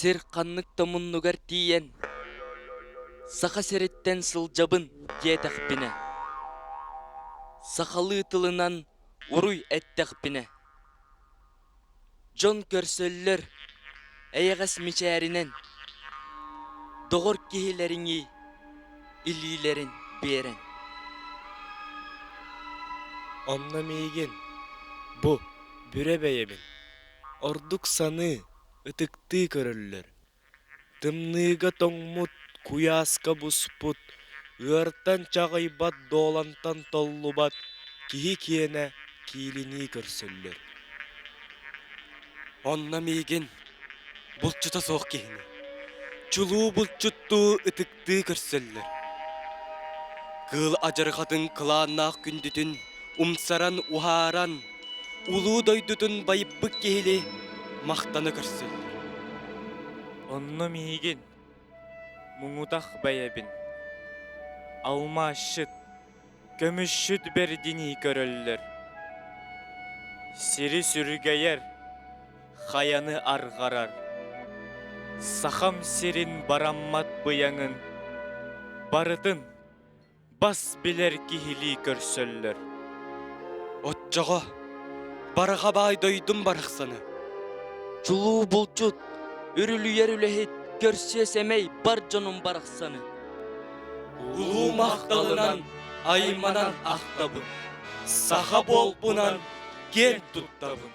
Сир ханнык да муннугар тиийэн, Саха сириттэн сылдьабын диэтэхпинэ, сахалыы тылынан уруй эттэхпинэ, дьон көрсөллөр эйэҕэс мичээринэн, доҕор киһилэриҥий илиилэрин биэрэн. Онно миигин, бу, бүрэ бэйэбин, ордук саныы, ытыктыы көрөллөр. Тымныыга тоҥмут, куйааска буспут, ыартан чаҕыйбат, дуолантан толлубат киһи киэнэ киилинии көрсөллөр. Онно миигин, булчута суох киһини, чулуу булчуттуу ытыктыы көрсөллөр. Кыыл адьырҕатын кылааннаах күндүтүн умсаран уһааран, улуу дойдутун байыппыт киһини махтана көрсөллөр. Онно миигин, муҥутах бэйэбин, алмаасчыт, көмүсчүт бэрдинии көрөллөр. Сири сүргэйэр, хайаны арҕарар, Сахам сирин бараммат быйаҥын барытын бас билэр киһилии көрсөллөр. Оччоҕо барҕа баай дойдум барахсаны, чулуу булчут, үрүлүйэр үлэһит, көрсүө сэмэй бар дьонум барахсаны улуу махталынан айманан ахтабын, саха буолбунан киэн туттабын.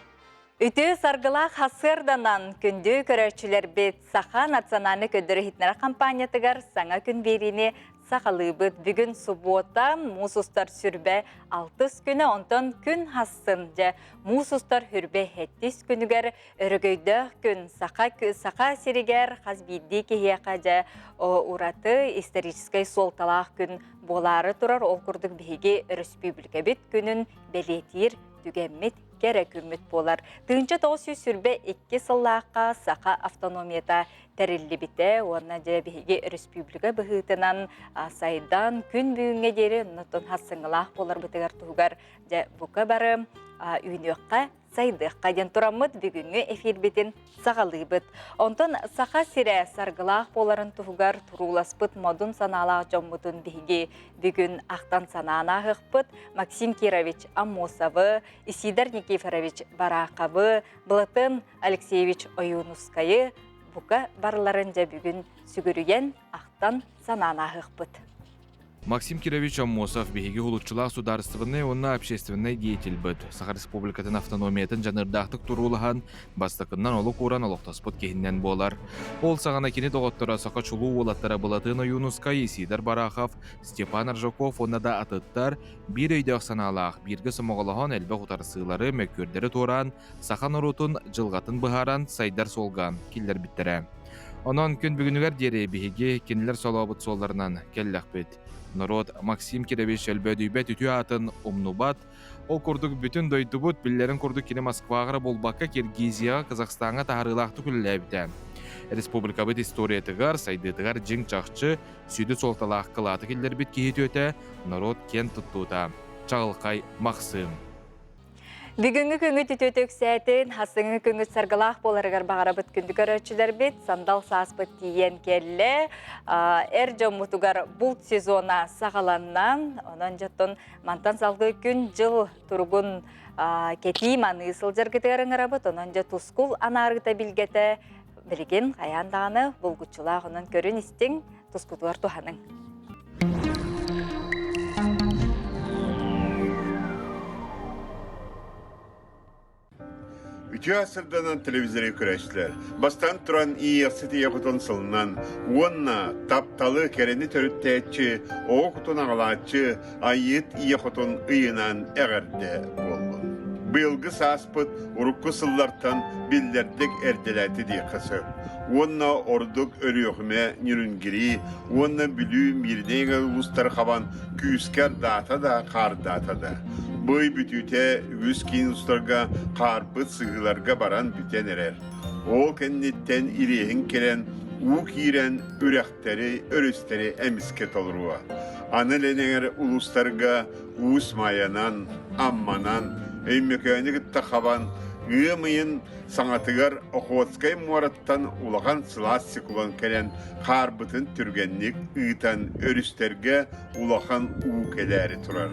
Үтүө саргылаах сарсыарданан күндү көрөөччүлэрбит Саха национальнай көрдөрүү иһитиннэрэр хампаанньатыгар саҥа күн биэриини сахалыыбыт. Бүгүн субуота, муус устар сүрбэ алтыс күнэ, онтон күн хассын дьэ муус устар хүрбэ сэттис күнүгэр өрөгөйдөөх күн Саха, Саха сиригэр хас биирдии киһиэхэ дьэ ураты историческай суолталаах күн буолаары турар. Ол курдук биһиги өрөспүүбүлүкэбит күнүн бэлиэтиир түгэммит кэрэ күммүт буолар. 1922 сыллаахха Саха автономията тэриллибитэ уонна дьэ биһиги республика быһыытынан сайдан күн бүгүҥҥэ диэри оннуттан хассыҥҥылаах буоларбытыгар туһугар дьэ бука бары үүнүөххэ сайдыахха диэн тураммыт бүгүҥҥү эфирбитин саҕалыыбыт. Онтон Саха сирэ саргылаах буоларын туһугар турууласпыт модун санаалаах дьоммутун биһиги бүгүн ахтан санаан ааһыахпыт. Максим Кирович Аммосовы, Исидор Никифорович Бараховы, Былатын Алексеевич Ойуунускайы бука барыларын дьэ бүгүн сүгүрүйэн ахтан санаан ааһыахпыт. Максим Кирович Аммосов биһиги уһулуччулаах судаарыстыбаннай уонна общественнай деятельбыт, Саха Республикатын автономиятын дьаныардаахтык туруулаһан, бастакыннан олук ууран олохтоспут киһиннэн буолар. Ол саҕана кини доҕотторо саха чулуу уолаттара Былатыан Ойуунускай, Исидор Барахов, Степан Аржаков уонна да атыттар биир өйдөөх санаалаах, бииргэ сомоҕолоһон элбэх утарсыылары, мөккүөрдэри туораан, саха норуотун дьылҕатын быһааран сайдар суолга киллэрбиттэрэ. Онон күн бүгүнүгэр диэри биһиги кинилэр солообут суолларынан кэллэхпит. Норуот Максим Кирович өлбөөдүйбэт үтүө аатын умнубат. Ол курдук бүтүн дойдубут биллэрин курдук кини Москваҕа эрэ буолбакка Киргизияҕа, Казахстаҥҥа таһаарыылаахтык үлэлээбитэ. Республикабыт историятыгар, сайдыытыгар дьиҥ-чахчы сүдү суолталаах кылааты киллэрбит киһи үтүөтэ, норуот киэн туттуута. Чаҕылхай Махсыым. Бүгүҥҥү күҥҥүт үтүөтэ үксээтин, хасыҥҥы күҥҥүт саргылаах буоларыгар баҕарабыт күндү көрөөччүлэрбит. Сандал сааспыт тиийэн кэллэ. Эр дьоммутугар булт сезона саҕаланна. Онон дьоттон мантан салгыы күн-дьыл туругун кэтии маныы сылдьаргытыгар ыҥырабыт. Онон дьэ тускул анаарыыта билгэтэ билигин хайаан даҕаны булгуччулаах онон көрүн истиҥ, тускутугар туһаныҥ. Үтүө сырданан телевизоры көрөөччүлэр бастаан туран иэйэхсит ийэ хотун сылынан уонна тапталы кэрэни төрүттээччи, оҕо кутун аҕалааччы Айыыт ийэ хотун ыйынан эҕэрдэ буоллун. Быйылгы сааспыт урукку сыллартан биллэрдик эрдэлээтэ диэххэ сөп. Уонна ордук Өлүөхүмэ, Ньүрүнгири уонна Бүлүү Мииринэй улуустары хабан күүскэ ардаата да, хаардаата да. Бу ый бүтүүтэ үгүс киин устарга хаарбыт сыһыыларга баран бүтэн эрэр. Ол кэнниттэн ириэһин кэлэн, уу киирэн үрэхтэри, өрүстэри эмискэ толоруо. Аны Ленэҥэр улуустарга Уус Маайанан, Амманан, Өймөкөөнү кытта хабан. Ыам ыйын саҥатыгар Охотскай муораттан улахан сылаас циклон кэлэн хаарбытын түргэнник ыытан өрүстэргэ улахан уу кэлээри турар.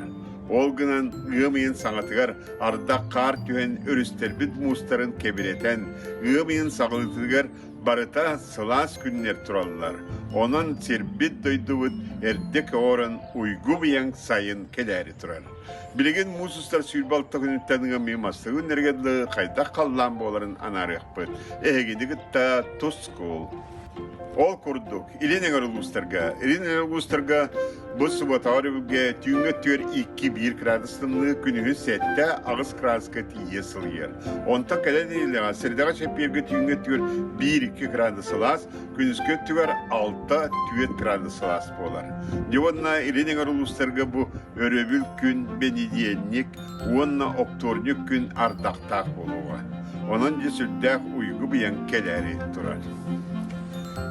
Ол гынан ыам ыйын саҥатыгар ардах хаар түһэн өрүстэрбит муустарын кэбирэтэн, ыам ыйын саҕалыытыгар барыта сылаас күннэр тураллар. Онон сирбит-дойдубут эрдэ көҕөрөн уйгу-быйаҥ сайын кэлээри турар. Билигин муус устар 26 күнүттэн ыам мастыы күннэргэ дылы хайдах халлаан буоларын анаарыахпыт. Эһигини кытта тускул. Ол курдук, Илин эҥэр улуустарга, Илин эҥэр улуустарга бу субботаҕа өрөбүлгэ түүҥҥү өттүгэр 2-1 градус тымныы, күнүһүн 7-8 градуска тиийэ сылыйар. Онтон кэлэн нэдиэлэҕэ средаҕа чэппиэргэ түүҥҥү өттүгэр 1-2 градус сылаас, күнүскү өттүгэр 6-4 градус сылаас буолар. Дьэ уонна Илин эҥэр улуустарга бу өрөбүл күн, бэнидиэнньик уонна оптуорньук күн ардахтаах буолуоҕа. Онон дьэ сүрдээх уйгу-быйаҥ кэлээри турар.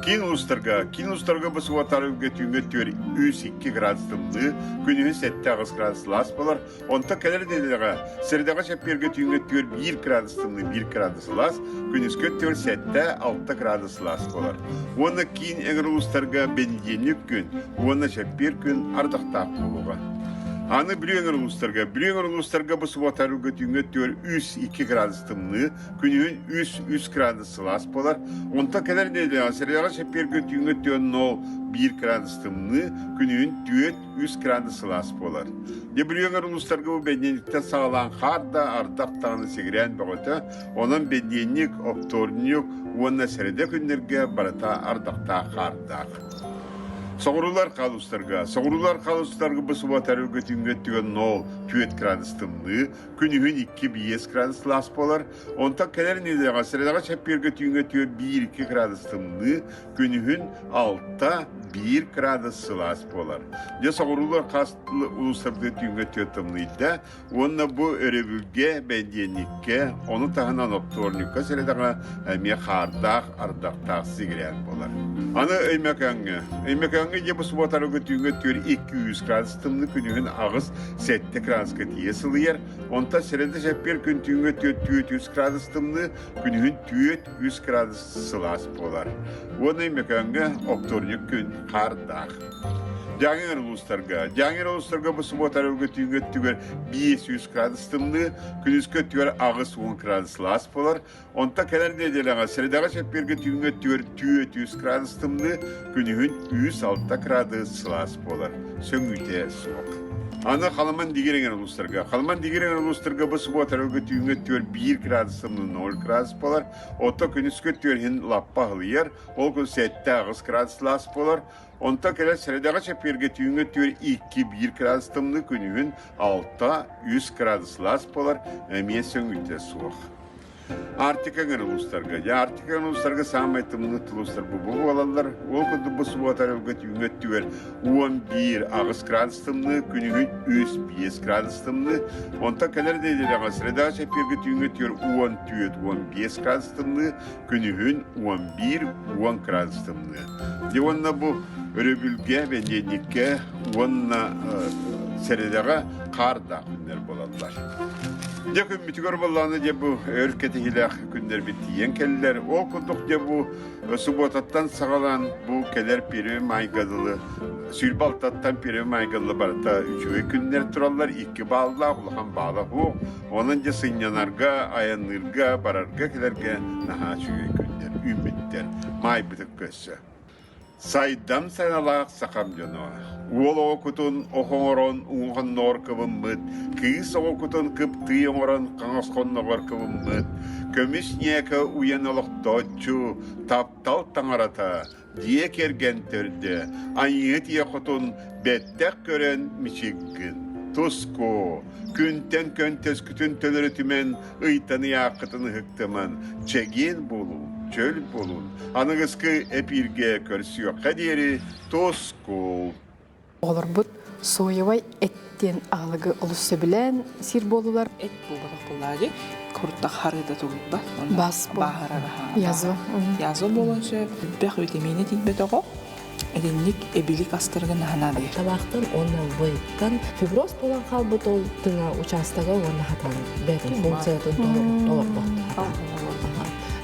Киин улуустарга, киин улуустарга бу субуотар үлгэ түүҥҥү өттүгэр 3-2 градус тымныы, күнүһүн 7-8 градус сылаас буолар. Онтон кэлэр нэдиэлэҕэ сэрэдэҕэ чэппиэргэ түүҥҥү өттүгэр 1 градус тымныы, 1 градус сылаас, күнүскү өттүгэр 7-6 градус сылаас буолар. Уонна киин эҥэр улуустарга бэнидиэнньик күн уонна чэппиэр күн ардахтаах буолуоҕа. Аны Бүлүү эҥэр улуустарга, Бүлүү эҥэр улуустарга бу субуота арыгы түүҥҥү өттүгэр 3-2 градус тымныы, күнүһүн 3-3 градус сылаас буолар. Онтон кэлэр нэдиэлэҕэ сэрэдэҕэ чэппиэргэ түүҥҥү өттүгэр 0-1 градус тымныы, күнүһүн 4-3 градус сылаас буолар. Дьэ Бүлүү эҥэр улуустарга бу бэнидиэнньиктэн саҕалаан хаар да, ардах даҕаны сигирээн бөҕөтө. Онон бэнидиэнньик, оптуорунньук уонна сэрэдэ күннэргэ барыта ардахтаах хаардаах. Соҕуруулар хаалустарга, соҕуруулар хаалустарга бу субуота өрүлгэ түүҥҥү өттүгэр 0-4 градус тымныы, күнүһүн 2-5 градус сылаас буолар. Онтон кэлэр нэдиэлэҕэ сэрэдэҕэ чэппиэргэ түүҥҥү өттүгэр 1-2 градус тымныы, күнүһүн 6-1 градус сылаас буолар. Дьэ соҕуруулар хас улуустарга түүҥҥү өттүгэр тымныйда Уонна бу өрөбүлгэ, бэнидиэнньиккэ, ону таһынан оптуорньукка сэрэдэҕэ эмиэ хаардаах, ардахтаах сигирээн буолар. Аны Өймөкөөҥҥө. Өймөкөөҥҥө дьэ бу субуотарыгы түүҥҥү өттүгэр 200 градус тымныы күнүһүн 8-7 градуска тиийэ сылыйар. Онтон сэрэдэ чэппиэр күн түүҥҥү өттүгэр 400 градус тымныы, күнүһүн 4-3 градус сылаас буолар. Уонна Өймөкөөҥҥө оптуорньук күн хаардаах. Дьааҥы улуустарга. Дьааҥы улуустарга бу субуота өрөбүлгэ түүҥҥү өттүгэр 500 градус тымныы, күнүскү өттүгэр 80 градус сылаас буолар. Онтон кэлэр нэдиэлэҕэ сэрэдэҕэ чэппиэргэ түүҥҥү өттүгэр 400 градус тымныы, күнүһүн 106 градус сылаас буолар. Сөҥүүтэ суох. Аны Халыман Дигир эҥэр улуустарга. Халыман Дигир эҥэр улуустарга бу субуота өрөбүлгэ түүҥҥү өттүгэр 1 градус тымныы 0 градус буолар. Оттон күнүскү өттүгэр иһин лаппа аһылыйар. Ол күн 7-8 градус сылаас буолар. Онтон кэлэр сэрэдэҕэ чэппиэргэ түүҥҥү өттүгэр 2-1 градус тымныы, күнүһүн 6-3 градус сылаас буолар, эмиэ сөҥүүтэ суох. Арктика эҥэр улуустарга. Дьэ, Арктика эҥэр улуустарга саамай тымныы улуустар бу буолаллар. Ол курдук бу субуота өрөбүлгэ түүҥҥү өттүгэр 11-8 градус тымныы, күнүһүн 3-5 градус тымныы. Онтон кэлэр нэдиэлэҕэ средаҕа чэппиэргэ түүҥҥү өттүгэр 14-15 градус тымныы, күнүһүн 11-10 градус тымныы. Дьэ уонна бу өрөбүлгэ, бэнидиэнньиккэ уонна сэрэдэҕэ хаардаах күннэр буолаллар. Дьэ күммүтүгэр буоллаҕына дьэ бу өр кэтэһиилээх күннэрбит тиийэн кэллэр. Ол курдук дьэ бу субуотаттан саҕалаан бу кэлэр первый майга дылы 26-тан первый майга дылы барыта үчүгэй күннэр тураллар. Икки бааллаах, улахан баала суох. Онон дьэ сынньанарга, айанныырга, барарга-кэлэргэ наһаа үчүгэй күннэр үүммүттэр. Маайбытын көрсө. Сайдам саҥалаах сахам дьоно. Уол оҕо кутун ох оҥорон уҥа кыбыммыт, кыыс оҕо кутун кыптыы оҥорон хаҥас хонноҕор кыбыммыт, көмүс ньээкэ уйан олохтооччу, таптал таҥарата, Дьиэ кэргэн төрдө, Айыыһыт ийэ хотун бэттэх көрөн мичиггин. Туску, күнтэн көнтөскүтүн төлөрүтүмэн, ыйтан ыйааххытын ыһыктыман, чэгиэн буолуҥ, чөл буолун. Аныгыскы эпииргэ көрсүөххэ диэри тускул. Оҕолорбут соевай эт диэн аһылыгы олус сөбүлээн сиир буоллулар. Эт буолбатах буоллаҕа куртах харыыта тугуйбат Бас бааһырар язва. Язва буолуон сөп. Элбэх витамина тиийбэт оҕо. Итинник эбилик астарга наһанаадыйар. Табаахтан уонна вейптан фиброз буолан хаалбыт ол тыҥа учаастага уонна хатан бэйэтин функциятын толорбот.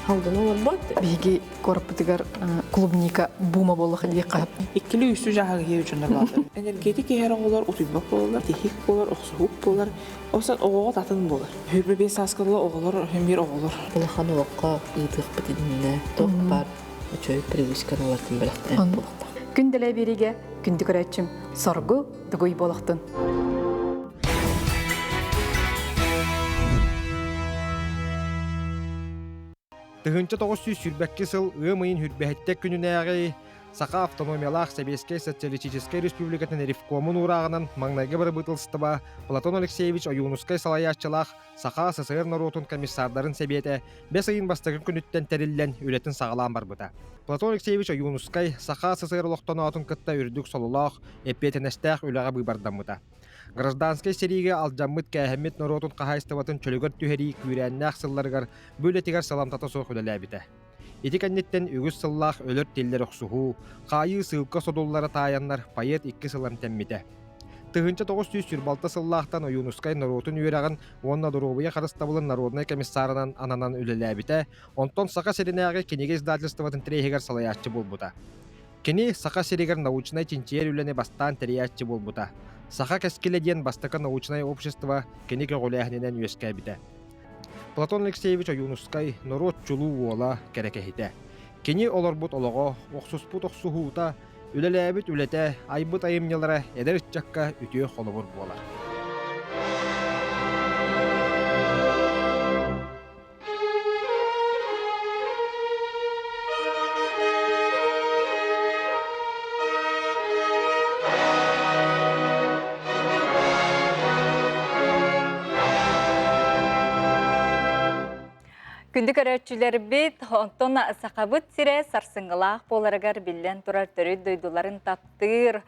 Халгын олорбот. Биһиги куораппытыгар клубника бума буоллах диэххэ. Иккили үстүү жааһыгы иһэ дьоннор бааллар. Энергетик иһэр оҕолор утуйбат буолаллар, тиһик буолар, охсуһук буолар. Осон оҕоҕо татын буолар. Хүрбэ биэс сааскалла оҕолор, бир оҕолор. Улахан олоххо ыытыахпыт иннинэ туох баар үчүгэй привычканы олортун бэлэхтээн буолуохтаах. Күн дэлэ биэриигэ күндү көрөөччүм соргу дугуй буолохтун. 1922 сыл ыам ыйын хүрбэһиттэ күнүнээҕи Саха автономиялаах Сэбиэскэй Социалистическай Республикатын Ревкомун уурааҕынан маҥнайгы бырабыыталыстыба Платон Алексеевич Ойуунускай салайааччылаах Саха СССР норуотун комиссардарын сэбиэтэ бэс ыйын бастакы күнүттэн тэриллэн үлэтин саҕалаан барбыта. Платон Алексеевич Ойуунускай Саха СССР олохтоноотун кытта үрдүк сололоох, эппиэтинэстээх үлэҕэ быыбардаммыта. Гражданскай сэриигэ алдьаммыт-кээһэммит норуотун хаһаайыстыбатын чөлүгэр түһэрии күүрээннээх сылларыгар бу үлэтигэр саламтата суох үлэлээбитэ. Ити кэнниттэн үгүс сыллаах өлөр-тиллэр охсуһуу, хаайыы-сыылка содуллара таайаннар поэт икки сыл эмтэммитэ. 1926 сыллаахтан Ойуунускай норуотун үөрэҕин уонна доруобуйа харыстабылын народнай комиссарынан ананан үлэлээбитэ, онтон Саха сиринээҕи кинигэ издательствотын треһигэр салайааччы буолбута. Кини Саха сиригэр научнай чинчийэр үлэни бастаан тэрийээччи буолбута. Саха кэскилэ диэн бастакы научнай общество кини көҕүлээһининэн үөскээбитэ. Платон Алексеевич Ойуунускай норуот чулуу уола, кэрэкэһитэ. Кини олорбут олоҕо, охсуспут охсуһуута, үлэлээбит үлэтэ, айбыт айымньылара эдэр ыччакка үтүө холобур буолар. Күндү көрөөччүлэрбит, онтон Сахабыт сирэ сарсыҥҥылаах буоларыгар биллэн турар төрүт дойдуларын таптыыр,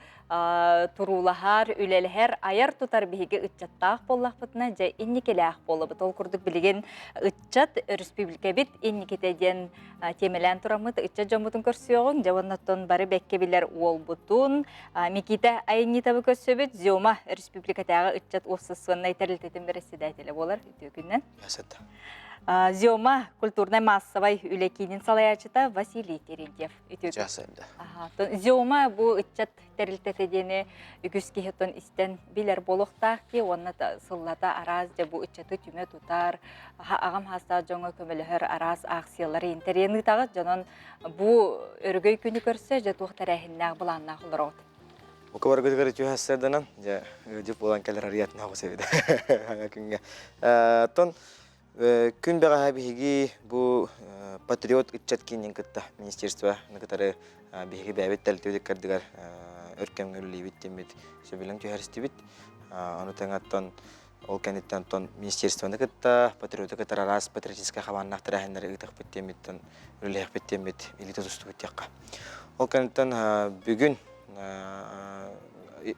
туруулаһар, үлэлэһэр, айар-тутар биһиги ыччаттаах буоллахпытына, дьэ инникилээх буолабыт. Ол курдук билигин ыччат өрөспүүбүлүкэбит инникитэ диэн тиэмэлээн тураммыт ыччат дьоммутун көрсүөҕүҥ. Дьэ уонна бары бэккэ билэр уолбутун Микита Айаннитовы көрсөбүт. Зёма өрөспүүбүлүкэтээҕи ыччат уопсастыбаннай тэрилтэтин бэрэссэдээтэлэ буолар. Үтүө күннэн. Зёма культурнай-маассабай үлэ киинин салайааччыта Василий Терентьев. Үтүө күн. Зёма бу ыччат тэрилтэтэ диэни үгүс киһи оттон истэн билэр буолуохтаах ки уонна сыллата араас дьэ бу ыччаты түмэ тутар, аҕам хаастаах дьоҥҥо көмөлөһөр араас аахсыйалары интэриэн ыытаҕыт. Дьонон бу өрөгөй күнү көрсө дьэ туох тэрээһиннээх былааннаах олороҕут? Бука баргытыгар үтүө сарданан, дьэ ыалдьыт буолан кэлэр арыйатына оҕус эбит күҥҥэ. Оттон Күн бэҕэһээ биһиги бу Патриот ыччат киинин кытта министерствоны кытары биһиги бэйэбит тэрилтэбит ыккардыгар өр кэмҥэ үлэлиибит диэммит сөбүлэҥ түһэристибит. Ону тэҥэ оттон ол кэнниттэн оттон министерствоны кытта патриоты кытары араас патриотическай хабааннаах тэрээһиннэри ыытыахпыт диэммиттэн үлэлэһиэхпит диэммит илии тутустубут диэххэ. Ол кэнниттэн бүгүн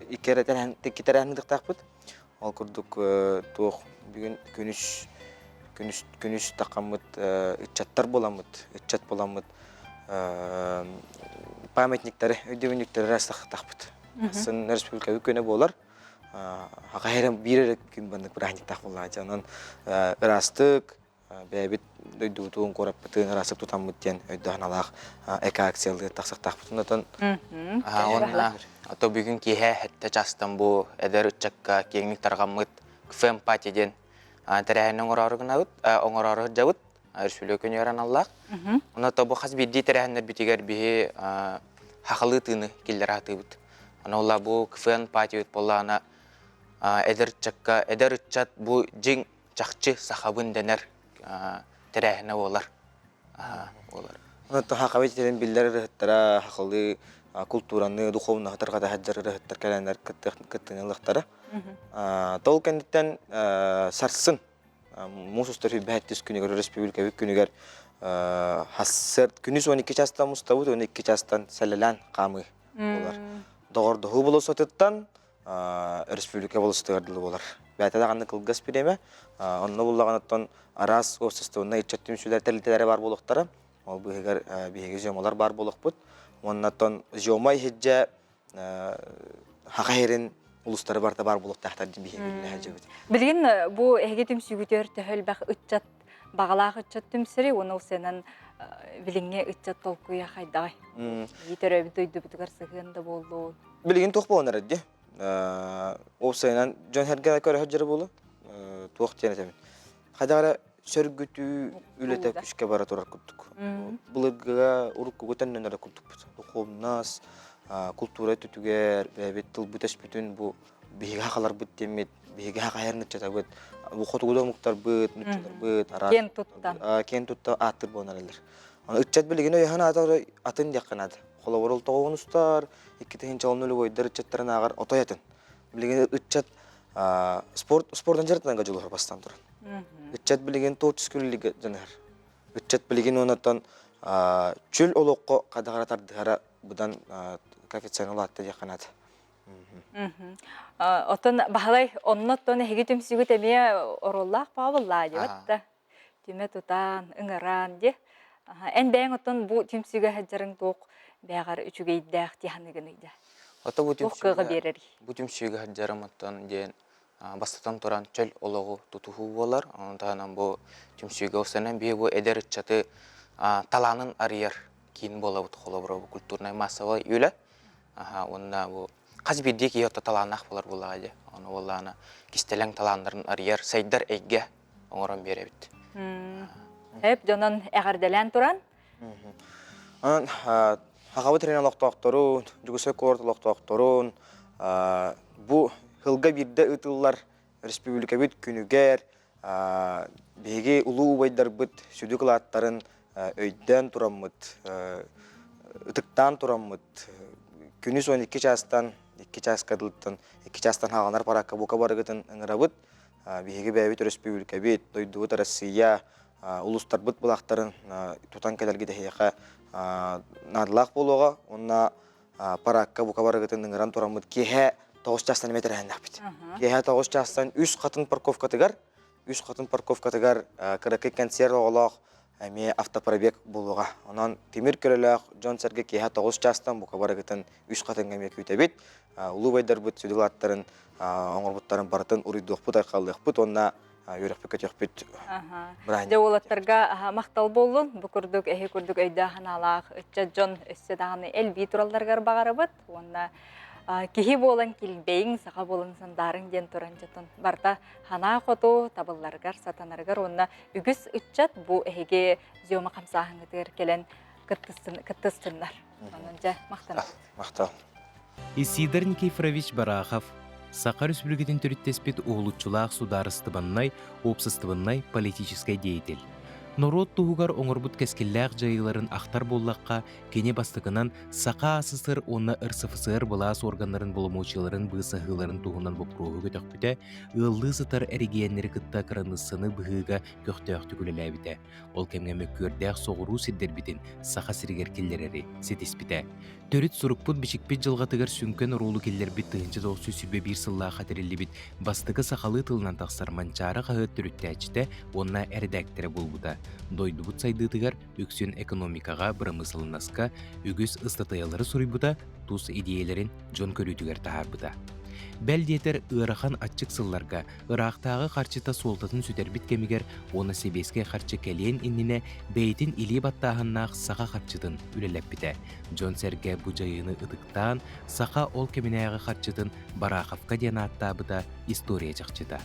икки эрэ тэрээһин ыытыахтаахпыт. Ол курдук туох бүгүн күнүс күнүс күнүс тахаммыт ыччаттар буоламмыт ыччат буоламмыт памятниктары өйдөбүнньүктэри ырастахтахпыт. Сын республикабыт күнэ буолар. Хаха эрэ биир эрэ күн баннык праздниктаах буоллаҕа. Онон ыраастык бэйэбит дойдубутун, куораппытын ыраастык тутаммыт диэн өйдөөх-санаалаах эко-акциялыы тахсыахтаахпытын отон Уонна ото бүгүн киэһэ сэттэ чаастан бу эдэр ыччакка киэҥник тарҕаммыт КФМ-пати диэн тэрээһини оҥороору гынабыт, оҥороору сылдьабыт. Өрсүлүө күнүгэр аналлаах. Онно бу хас биирдии тэрээһиннэрбитигэр биһи хахалыы тыыны киллэрэ сатыыбыт. Аны ол бу КФН-патибыт буоллаҕына эдэр ыччакка эдэр ыччат бу дьиҥ чахчы сахабын дэнэр тэрээһинэ буолар. Буолар. Онон хахабыт итинэн биллэр ырыһыттара хахалыы култуураны, духовноһы тарҕата сылдьар ырыһыттар кэлэннэр кыттыыны ылыахтара. Тол кэнниттэн сарсын муус устар сүүрбэһэттис күнүгэр өрөспүүбүлүкэбит күнүгэр хассыарт күнүс 12 чаастан мустабыт, 12 чаастан сэлэлээн хаамыы буолар. Доҕордоһуу болуоссатыттан өрөспүүбүлүкэ болуоссатыгар дылы буолар. Бэйэтэ даҕаны кылгас бириэмэ. Онно буллаҕына оттон араас уопсастыбаннай ыччат түмсүүлэр тэрилтэлэрэ баар буолуохтара. Ол быыһыгар биһиги зёмалар баар буолуохпут. Уонна оттон зёма иһирдьэ хаха иһэрин улустары барыта баар буолуохтаахтар диэн биһиги үлэлэһэ Билигин бу эһиги түмсүүгүтүгэр төһө элбэх ыччат баҕалаах ыччат түмсэри уонна ол сыанан билиҥҥи ыччат толкуйа хайдаҕай? Биһиги төрөөбүт дойдубутугар сыһыан да буоллун. Билигин туох буолан эрэр дии? Уопсайынан дьон сэргэ көрөһөр дьары буолу. Туох диэн этэбин. Хайдах эрэ сөргүтүү үлэтэ күүскэ бара турар курдук. Былыргыга уруккуга төннөн эрэ курдукпут. Духовнас, култуура өттүтүгэр бэйэбит тылбыт өспүтүн бу биһиги хахаларбыт диэммит, биһиги хахайар нуччатабыт, бу хотугу да омуктарбыт, нуччаларбыт, араас Киэн туттан. Киэн тутта ааттыр буолан эрэллэр. Аны ыччат билигин өйөһөн аата атын диэххэ наада. Холобур, ол тоҕуон устар, 2 нулевойдар ыччаттарын ааҕар отой атын. Билигин ыччат спорт спордан дьарыктанарга дьулуһар бастаан туран. Ыччат билигин творческий үлэлигэ дьаныһар. Ыччат билигин онтон чөл олоххо хадаҕара тардыһара быдан коэффициент улаатта диэххэ наада. Оттон Баһылай онно-оттон эһиги түмсүүгүт эмиэ оруоллаах баабыллаа диэбит да. Түмэ тутаан, ыҥыраан диэ. Эн бэйэҥ оттон бу түмсүүгэ сылдьарыҥ туох бэйэҕэр үчүгэйдээх дии саныыгыный дьэ? Ото бу Туох кыаҕы биэрэрий? Бу түмсүүгэ сылдьарым оттон диэн бастатан туран чөл олоҕу тутуһуу буолар. Ону таһынан бу түмсүүгэ устанан биһи бу эдэр ыччаты талаанын арыйар киин буолабыт холобура бу культурнай массовай үлэ. Уонна бу хас биирдии киһи отто талааннаах буолар буоллаҕа дии. Ону буоллаҕына кистэлэҥ талааннарын арыйар, сайдар эйгэ оҥорон биэрэбит. Эп дьонон эҕэрдэлээн туран. Онон Хахабыт сирин олохтоохторун, Дьокуускай куорат олохтоохторун бу сылга биирдэ ыытыллар республикабыт күнүгэр биһиги улуу убайдарбыт сүдү кылааттарын өйдөөн тураммыт, ытыктаан тураммыт күнүс 12 чаастан 2 чааска дылыттан 2 чаастан хааланар параакка бука барыгытын ыҥырабыт. Биһиги бэйэбит өрөспүүбүлүкэбит, дойдубут Россия, улуустарбыт былаахтарын тутан кэлэргит эһиэхэ наадалаах буолуоҕа уонна параакка бука барыгытын ыҥыран тураммыт киэһэ 9 чаастан эмиэ тэрээһиннэхпит. Киэһэ 9 чаастан үс хатын парковкатыгар үс хатын парковкатыгар кыракый концерт оҕолоох эмиэ автопробег буолуоҕа. Онон тимир көлөлөөх дьон-сэргэ киэһэ 9 чаастан бука барыгытын үс хатыҥҥа эмиэ күүтэбит. Улуу убайдарбыт сүдү аттарын оҥорбуттарын барытын уруйдуохпут, айхаллыахпыт уонна үөрэхпит-көтүөхпүт. Дьэ уолаттарга махтал буоллун. Бу курдук эһи курдук өйдөөх-санаалаах ыччат дьон өссө даҕаны элбии туралларыгар баҕарабыт уонна киһи буолан килбэйиҥ, саха буолан сандаарыҥ диэн туран дьотун барыта санаа хоту табылларыгар, сатанарыгар уонна үгүс ыччат бу эһиги зёма хамсааһыҥҥытыгар кэлэн кыттыстыннар. Онон дьэ махтанабыт. Махтал. Исидор Никифорович Барахов Саха Республикатын төрүттэспит уһулуччулаах судаарыстыбаннай, уопсастыбаннай, политическай деятель. Норуот туһугар оҥорбут кэскиллээх дьайыыларын ахтар буоллахха, кини бастакынан Саха АССР уонна РСФСР былаас органнарын боломуочуйаларын быысаһыыларын туһунан боппуруоһу көтөхпүтэ, ыаллыы сытар эрэгийиэннэри кытта кыраныыссаны быһыыга көхтөөхтүк үлэлээбитэ. Ол кэмҥэ мөккүөрдээх соҕуруу сирдэрбитин Саха сиригэр киллэрэри ситиспитэ. Төрүт сурукпут-бичикпит дьылҕатыгар сүҥкэн оруолу киллэрбит 1921 сыллаахха тэриллибит бастакы сахалыы тылынан тахсар Манчаары хаһыат төрүттээччитэ уонна эрэдээктэрэ буолбута. Дойдубут сайдыытыгар үксүн экономикаҕа, бырамыысыланнаска үгүс ыстатыйалары суруйбута, тус идиэйэлэрин дьон көрүүтүгэр таһаарбыта. Бэл диэтэр, ыарахан аччык сылларга ыраахтааҕы харчыта суолтатын сүтэрбит кэмигэр уонна сэбиэскэй харчы кэлиэн иннинэ бэйэтин илии баттааһыннаах саха харчытын үлэлэппитэ. Дьон-сэргэ бу дьайыыны ытыктаан, саха ол кэминээҕи харчытын Бараховка диэн ааттаабыта история чахчыта.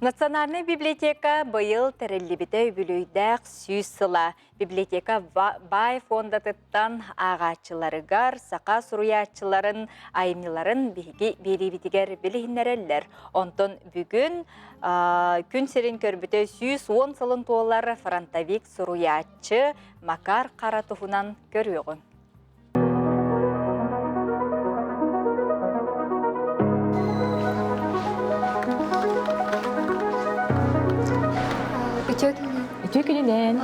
Национальнай библиотека быйыл тэриллибитэ үбүлүөйдээх 100 сыла. Библиотека баай фондатыттан ааҕааччыларыгар саха суруйааччыларын айымньыларын биһиги биэриибитигэр билиһиннэрэллэр. Онтон бүгүн күн сирин көрбүтэ 110 сылын туолар фронтовик суруйааччы Макар Хара туһунан көрүөҕүҥ. Үтүө күнүнэн. Үтүө күнүнэн.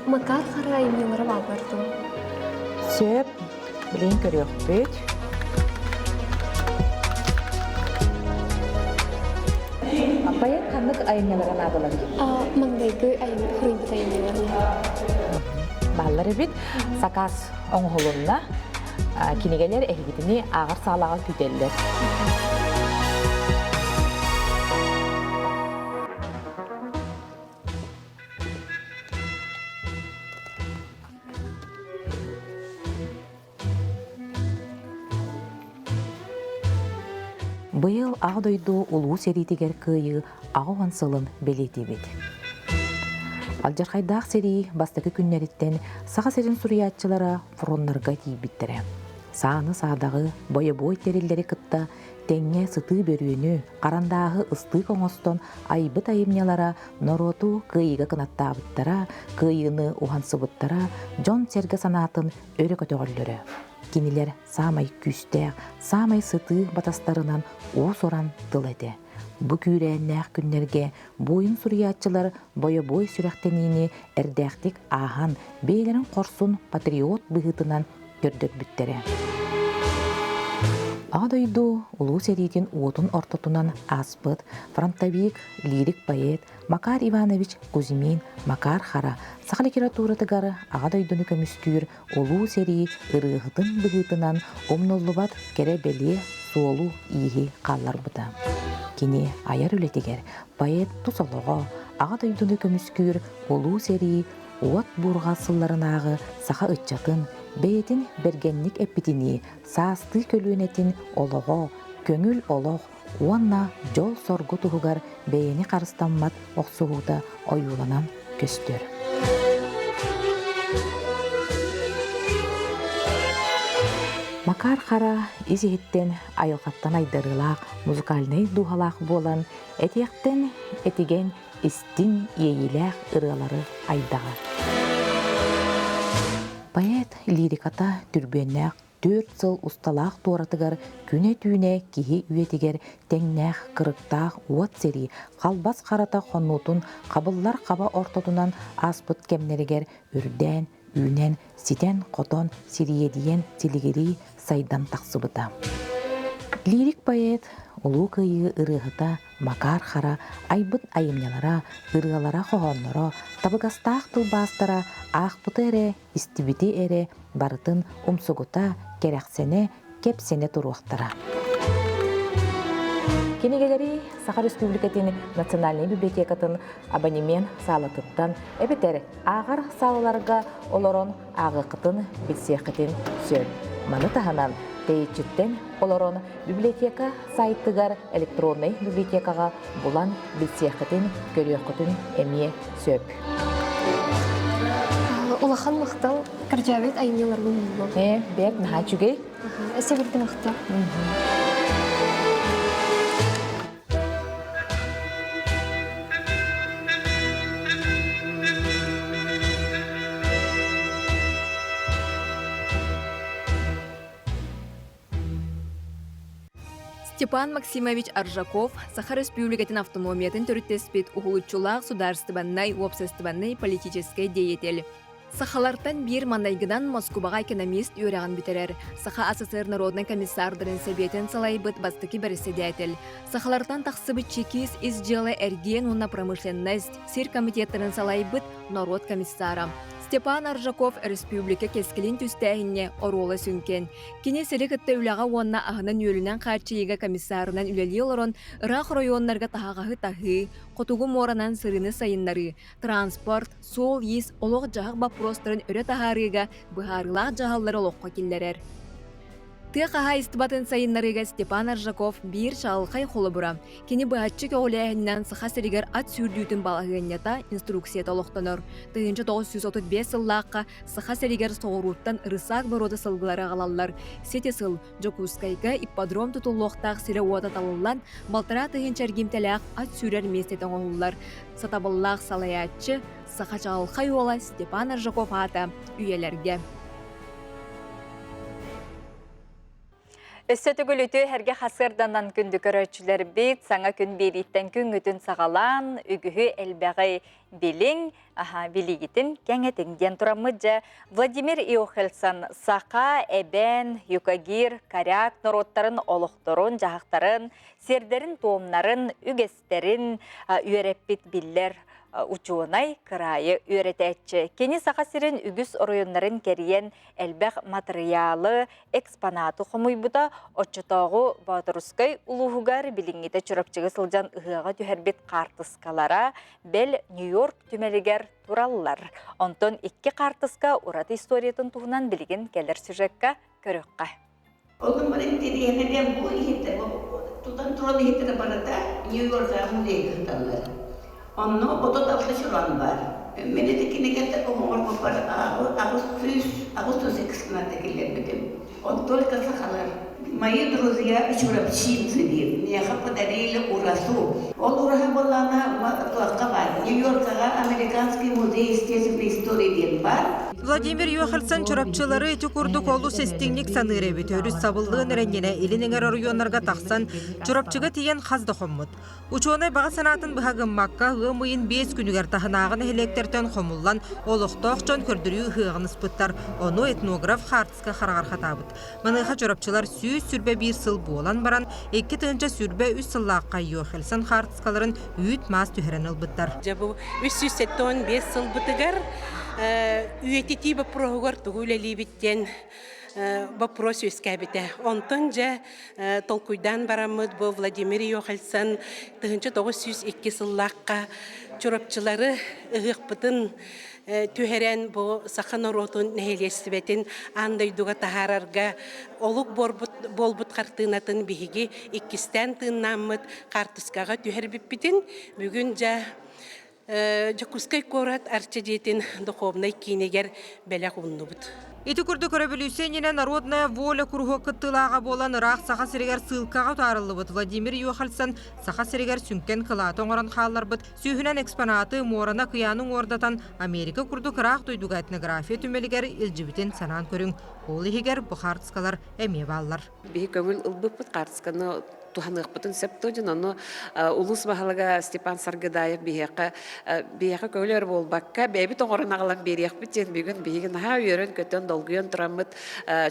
Макар Хара айымньылара бааллар дуо? Сөп. Билигин көрүөхпүт. Поэт ханнык айымньылара наадалар? Маҥнайгы суруйбут айымньыларым. Бааллар эбит. Сакаас оҥоһулунна. Кинигэлэр эһигитини ааҕар саалаҕа күүтэллэр. Быйыл Аҕа дойду Улуу сэриитигэр кыайыы 80 сылын бэлиэтиибит. Алдьархайдаах сэрии бастакы күннэриттэн Саха сирин суруйааччылара фроннарга тиийбиттэрэ. Сааны-саадаҕы, бойобуой тэриллэри кытта тэҥҥэ сытыы бөрүөнү, харандааһы ыстыык оҥостон айбыт айымньылара норуоту кыайыыга кынаттаабыттара, кыайыыны уһансыбыттара, дьон-сэргэ санаатын өрө көтөҕөллөрө. Кинилэр саамай күүстээх, саамай сытыы батастарынан уус-уран тыл этэ. Бу күүрээннээх күннэргэ буойун суруйааччылар бойобуой сүрэхтэниини эрдээхтик ааһан, бэйэлэрин хорсун патриот быһыытынан көрдөрбүттэрэ. Аҕа дойду Улуу сэриитин уотун ортотунан ааспыт фронтовик, лирик поэт Макар Иванович Кузьмин Макар Хара саха литературатыгар Аҕа дойдуну көмүскүүр Улуу сэрии ырыаһытын быһыытынан умнуллубат кэрэ-бэлиэ суолу-ииһи хаалларбыта. Кини айар үлэтигэр поэт тус олоҕо, Аҕа дойдуну көмүскүүр Улуу сэрии уот буурҕа сылларынааҕы саха ыччатын, бэйэтин бэргэнник эппитинии, саастыы көлүөнэтин олоҕо, көҥүл олох уонна дьол-соргу туһугар бэйэни харыстаммат охсуһуута ойууланан көстөр. Макар Хара ис-иһиттэн айылҕаттан айдарыылаах музыкальнай дууһалаах буолан, этиэхтэн этигэн истиҥ иэйиилээх ырыалары айдаҕа. Поэт лириката түрбүөннээх 4 сыл усталаах туоратыгар күнэ-түүнэ киһи үйэтигэр тэҥнээх кырыктаах уот сэрии халбас харата хонуутун хабыллар хаба ортотунан ааспыт кэмнэригэр үрдээн, үүнэн, ситэн-хотон, сириэдийэн, силигирии сайдан тахсыбыта. Лирик поэт, Улуу Кыайыы ырыаһыта Макар Хара айбыт айымньылара, ырыалара-хоһоонноро, табыгастаах тылбаастара аахпыты эрэ, истибити эрэ барытын умсугута, кэрэхсэнэ, кэпсэнэ туруохтара. Кинигэлэри Саха Республикатын Национальнай библиотекатын абонемент саалатыттан эбэтэр ааҕар саалаларга олорон ааҕыаххытын, билсиэххитин сөп. Маны таһынан тэйиччиттэн олорон библиотека сайтыгар электроннай библиотекаҕа булан билсиэххитин, көрүөххүтүн эмиэ сөп. Улахан махтал кырдьаабыт айымньыларбын буллум. Ээ, бэрт наһаа үчүгэй. Өссө бирде махтал. Степан Максимович Аржаков Саха Республикатын автономиятын төрүттэспит уһулуччулаах судаарыстыбаннай, уопсастыбаннай политическай деятель. Сахалартан биир маннайгынан Москубаҕа экономист үөрэҕин бүтэрэр, Саха АССР народнай комиссардарын сэбиэтин салайбыт бастакы бэрэссэдээтэл, сахалартан тахсыбыт чекист ис дьыала эргиэн уонна промышленность сир комитеттарын салайбыт норуот комиссара. Степан Аржаков республика кэскилин түстээһиҥҥэ оруола сүҥкэн. Кини сири кытта үлэҕэ уонна аһынан-үөлүнэн хааччыйыыга комиссарынан үлэлии олорон, ыраах оройуоннарга таһаҕаһы таһыы, хотугу муоранан сырыыны сайыннарыы, транспорт, суол-иис, олох-дьаһах боппуруостарын өрө таһаарыыга быһаарыылаах дьаһаллары олоххо киллэрэр. Тыа хаһаайыстыбатын сайыннарыыга Степан Аржаков биир чаҕылхай холобура. Кини быһаччы көҕүлээһининэн Саха сиригэр ат сүүрдүүтүн балаһыанньата, инструкцията олохтонор. 1935 сыллаахха Саха сиригэр соҕурууттан ырысаак боруода сылгылары аҕалаллар. Сити сыл Дьокуускайга ипподром тутуллуохтаах сирэ-уота талыллан, балтараа тыһыынча эргимтэлээх ат сүүрэр миэстэтэ оҥоһуллар. Сатабыллаах салайааччы, саха чаҕылхай уола Степан Аржаков аата үйэлэргэ. Өссө төгүл үтүө эргэ хасыарданан күндү көрөөччүлэрбит саҥа күн биэрииттэн күҥҥүтүн саҕалаан үгүһү элбэҕи билиҥ, аха билигитин кэҥэтиҥ диэн тураммыт дьэ Владимир Иохельсон саха, эбээн, юкагир, коряк норуоттарын олохторун, дьаһахтарын, сиэрдэрин-туомнарын, үгэстэрин үөрэппит биллэр учуонай, кыраайы үөрэтээччи. Кини Саха сирин үгүс оройуоннарын кэрийэн элбэх матырыйаалы, экспонаты хомуйбута, оччотооҕу Боотурускай улууһугар билиҥҥитэ Чурапчыга сылдьан ыһыаҕа түһэрбит хаартыскалара бэл Нью-Йорк түмэлигэр тураллар. Онтон икки хаартыска ураты историятын туһунан билигин кэлэр сюжекка көрүөххэ. Ол гынан интэриэһинэ диэн бу иһиттэр, тутан туран иһиттэрэ барыта Нью-Йорка музейга сыталлар. Онно 36 чуран баар. Мин ити кинигэтэ оҥорбуппар 800 экспоната киллэрбитим. Он только сахалар. Мои друзья чурапчинцы диир. Миэхэ подарили урасу. Ол ураһа буоллаҕына туохха баар? Нью-Йоркаҕа Американский музей естественной истории диэн баар. Владимир Йохельсон чурапчылары ити курдук олус истиҥник саныыр эбит. Өрүс сабыллыан эрэнньинэ илин эҥэр оройуоннарга тахсан Чурапчыга тиийэн хас да хоммут. Учуонай баҕа санаатын быһа гыммакка, ыам ыйын биэс күнүгэр таһынааҕы нэһилиэктэртэн хомуллан, олохтоох дьон көрдөрүү ыһыаҕын ыспыттар. Ону этнограф хаартыска хараҕар хатаабыт. Маныаха чурапчылар 121 сыл буолан баран, 2023 сыллаахха Йохельсон хаартыскаларын үүт-маас түһэрэн ылбыттар. Дьэ бу 375 сылбытыгар үйэтитии боппуруоһугар тугу үлэлиибит диэн боппуруос үөскээбитэ. Онтон дьэ толкуйдаан бараммыт бу Владимир Йохельсон 1902 сыллаахха Чурапчылары ыһыахпытын түһэрэн бу саха норуотун нэһилиэстибэтин аан дойдуга таһаарарга олук буолбут хартыынатын биһиги иккистээн тыыннааммыт хаартыскаҕа түһэрбиппитин бүгүн дьэ Дьокуускай куорат Арчы дьиэтин духовнай киинигэр бэлэх ууннубут. Ити курдук өрөбүлүүссүйэ иннинэ Народная воля куруһуок кыттыылааҕа буолан ыраах Саха сиригэр сыылкаҕа утаарыллыбыт Владимир Йохальсон Саха сиригэр сүҥкэн кылааты оҥорон хаалларбыт сүүһүнэн экспонаты муораны акыйааны уҥуордатан Америка курдук ыраах дойдуга этнография түмэлигэр илдьибитин санаан көрүҥ. Ол иһигэр бу хаартыскалар эмиэ бааллар. Биһи көҥүл ылбыппыт хаартысканы туһаныахпытын сөп дьон ону улуус баһылыга Степан Саргыдаев биһиэхэ биһиэхэ көҥүл буолбакка бэйэбит оҥорон аҕалан биэриэхпит диэн бүгүн биһиги наһаа үөрэн-көтөн долгуйан тураммыт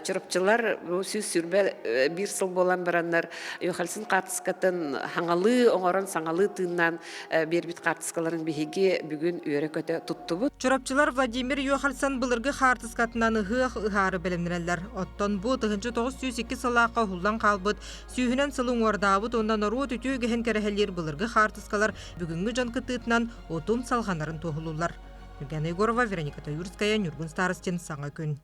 чурапчылар бу 121 сыл буолан бараннар Йохальсын хаартыскатын хаҥалыы оҥорон саҥалыы тыыннаан биэрбит хаартыскаларын биһиги бүгүн үөрэ-көтө туттубут. Чурапчылар Владимир Йохальсон былыргы хаартыскатынан ыһыах ыһаары бэлэмнэнэллэр. Оттон бу 1902 сыллаахха уһуллан хаалбыт сүүһүнэн сыл уҥуордаабыт уонна норуот үтүө үгэһин кэрэһэлиир былыргы хаартыскалар бүгүҥҥү дьон кыттыытынан утум салҕанарын туоһулууллар. Нюргана Егорова, Вероника Таюрская, Ньургун Старостин, Саҥа күн.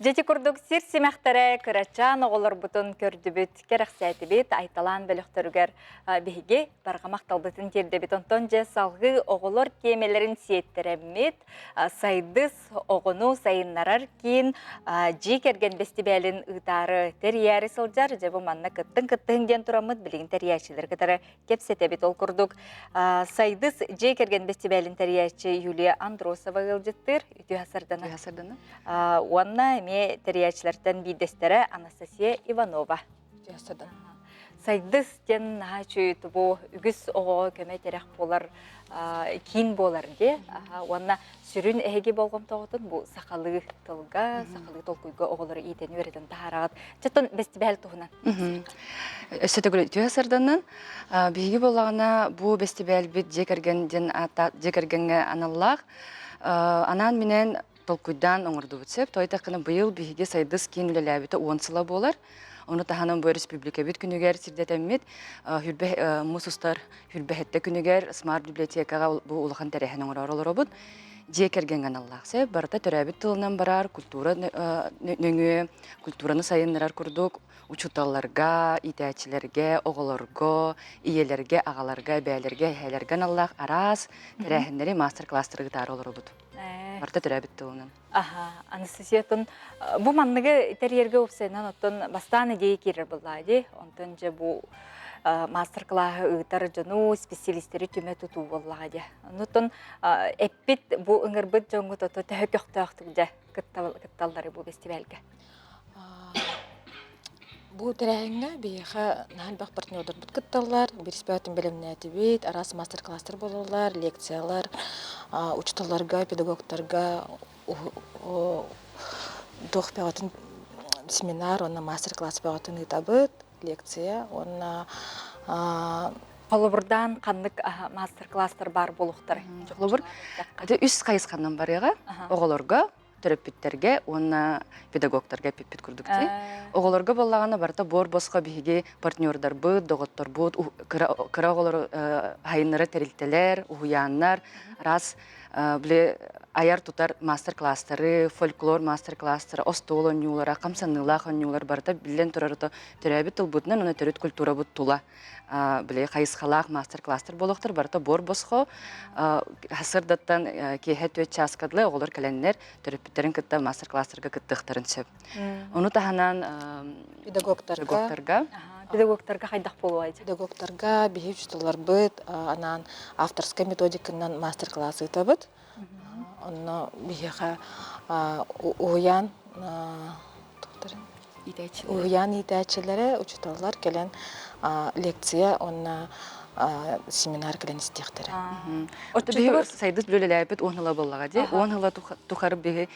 Дьити курдук сир симэхтэрэ кырачаан оҕолорбутун көрдүбүт, кэрэхсээтибит, айталаан бөлөхтөрүгэр биһиги барҕа махталбытын тиэрдэбит. Онтон дьэ салгыы оҕолор тиэмэлэрин сиэттэрэммит, Сайдыс оҕону сайыннарар киин дьиэ кэргэн бэстибээлин ыытаары тэрийээри сылдьар. Дьэ бу манна кыттыҥ кыттыһыҥ диэн тураммыт билигин тэрийээччилэри кытары кэпсэтэбит. Ол курдук Сайдыс дьиэ кэргэн бэстибээлин тэрийээччи Юлия Андросова ыалдьыттыыр. Үтүө сардана. Үтүө сардана. Уонна эмиэ тэрийээччилэртэн биирдэстэрэ Анастасия Иванова. Үтүө сардана. Сайдыс диэн наһаа үчүгэй бу үгүс оҕоҕо көмө-тирэх буолар киин буолар дии. Уонна сүрүн эһиги болҕомтоҕутун бу сахалыы тылга, сахалыы толкуйга оҕолору иитэн үөрэтэн таһаараҕыт. Чөтон бэстибээл туһунан. Өссө төгүл үтүө сарданан биһиги буоллаҕына бу бэстибээлбит дьиэ кэргэн диэн ааттаах дьиэ кэргэҥҥэ аналлаах анаан-минээн толкуйдаан оҥордубут сөп. Тойтаххына быйыл биһиги Сайдыс киин үлэлээбитэ 10 сыла буолар. Ону таһынан бу республикабыт күнүгэр сирдэтэммит хүрбэ муус устар хүрбэһэттэ күнүгэр смарт библиотекаҕа бу улахан тэрээһин оҥороор олоробут. Дьиэ кэргэҥҥэ аналлаах сөп. Барыта төрөөбүт тылынан барар, культура нөҥүө культураны сайыннарар курдук учууталларга, иитээччилэргэ, оҕолорго, ийэлэргэ, аҕаларга, эбээлэргэ, эһээлэргэ аналлаах араас тэрээһиннэри, мастер-класстары ыытаары олоробут. Барыта төрөөбүт тылынан. Аха, Анастасиятын бу манныгы тэрийэргэ уопсайынан оттон бастаан идея киирэр буоллаа дии. Онтон дьэ бу мастер-классы ыытар дьону, специалистэри түмэ тутуу буоллаҕа дии. Оннуттан эппит бу ыҥырбыт дьоҥҥут ото төһө көхтөөхтүк дьэ кытталлары бу фестивальга? Бу тэрээһиҥҥэ биһиэхэ наһаа элбэх партнердарбыт кытталлар, бириспээтин бэлэмнээтибит, араас мастер-класстар буолаллар, лекциялар, учууталларга, педагогтарга туох бөҕөтүн семинар уонна мастер-класс бөҕөтүн ыытабыт, лекция уонна Холобурдаан ханнык мастер-класстар баар буолуохтарай? Холобур, үс хайысханан барыаҕа. Оҕолорго, төрөппүттэргэ уонна педагогтарга эппиппит курдук дии. Оҕолорго буоллаҕына барыта буор-босхо биһиги партнердарбыт, доҕотторбут, кыра оҕолору хайыннара тэрилтэлэр, уһуйааннар, араас били айар-тутар мастер-класстары, фольклор мастер-класстары, остуол оонньуулара, хамсаныылаах оонньуулар барыта биллэн турар төрөөбүт тылбытынан уонна төрүт культурабыт тула били хайысхалаах мастер-класстар буолуохтар барыта буор босхо сырдаттан киэһэ түөрт чааска дылы оҕолор кэлэннэр төрөппүттэрин кытта мастер-класстарга кыттыахтарын сөп. Ону таһынан педагогтарга педагогтарга хайдах буолуой? Педагогтарга биһи учууталларбыт анаан авторскай методиканан мастер-класс ыытабыт. Онно биһиэхэ уһуйаан Уһуйаан иитээччилэрэ, учууталлар кэлэн лекция уонна семинар кэлэн истиэхтэрэ. Биһи сайдыс үлэлээбит уон ыла буоллаҕа дии. Уон ыла тухары биһи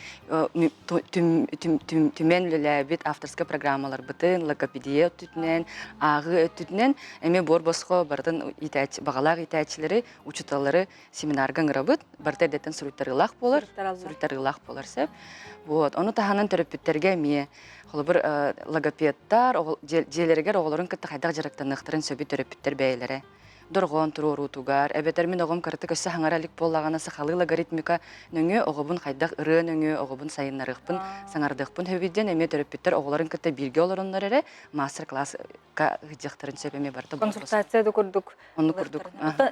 түмэн үлэлээбит авторскай программаларбытын, логопедия өттүтүнэн, ааҕыы өттүтүнэн эмиэ буор босхо барытын иитээччи, баҕалаах иитээччилэри, учууталлары семинарга ыҥырабыт. Барыта эрдэттэн суруйтарыылаах буолар, суруйтарыылаах буолар сөп. Вот. Ону таһынан төрөппүттэргэ эмиэ холобур логопедтар дьиэлэригэр оҕолорун кытта хайдах дьарыктаныахтарын сөбү төрөппүттэр бэйэлэрэ дорҕоон туруоруутугар, эбэтэр мин оҕом кыратык өссө хаҥара илик буоллаҕына сахалыы логоритмика нөҥүө оҕобун хайдах ырыа нөҥүө оҕобун сайыннарыахпын, саҥардыахпын сөбүй диэн эмиэ төрөппүттэр оҕолорун кытта бииргэ олороннор эрэ мастер-класска ыһдьыахтарын сөп эмиэ барыта Консультация да курдук Оннук курдук.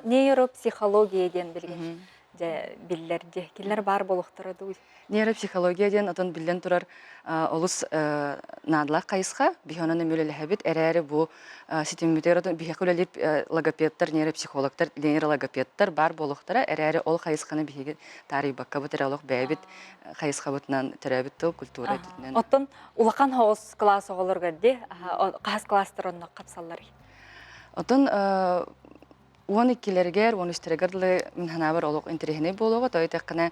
Нейропсихология диэн билигин дьэ биллэр дьэ кинилэр баар буолуохтара дуу. Нейропсихология диэн отон биллэн турар олус наадалаах хайысха. Биһи онон эмиэ үлэлэһэбит. Эрээри бу ситиммитигэр отон биһиэхэ үлэлиир логопедтар, нейропсихологтар, нейрологопедтар баар буолуохтара. Эрээри ол хайысханы биһиги таарыйбаккабыт эрэ олох бэйэбит хайысхабытынан төрөөбүт тыл, культура өттүнэн. Оттон улахан соҕус кылаас оҕолоругар дии хаһыс класстар онно хапсалларый? Отон 12-лэригэр, 13-тэригэр дылы мин санаабар олох интэриэһинэй буолуоҕа. Тоҕо диэтэххинэ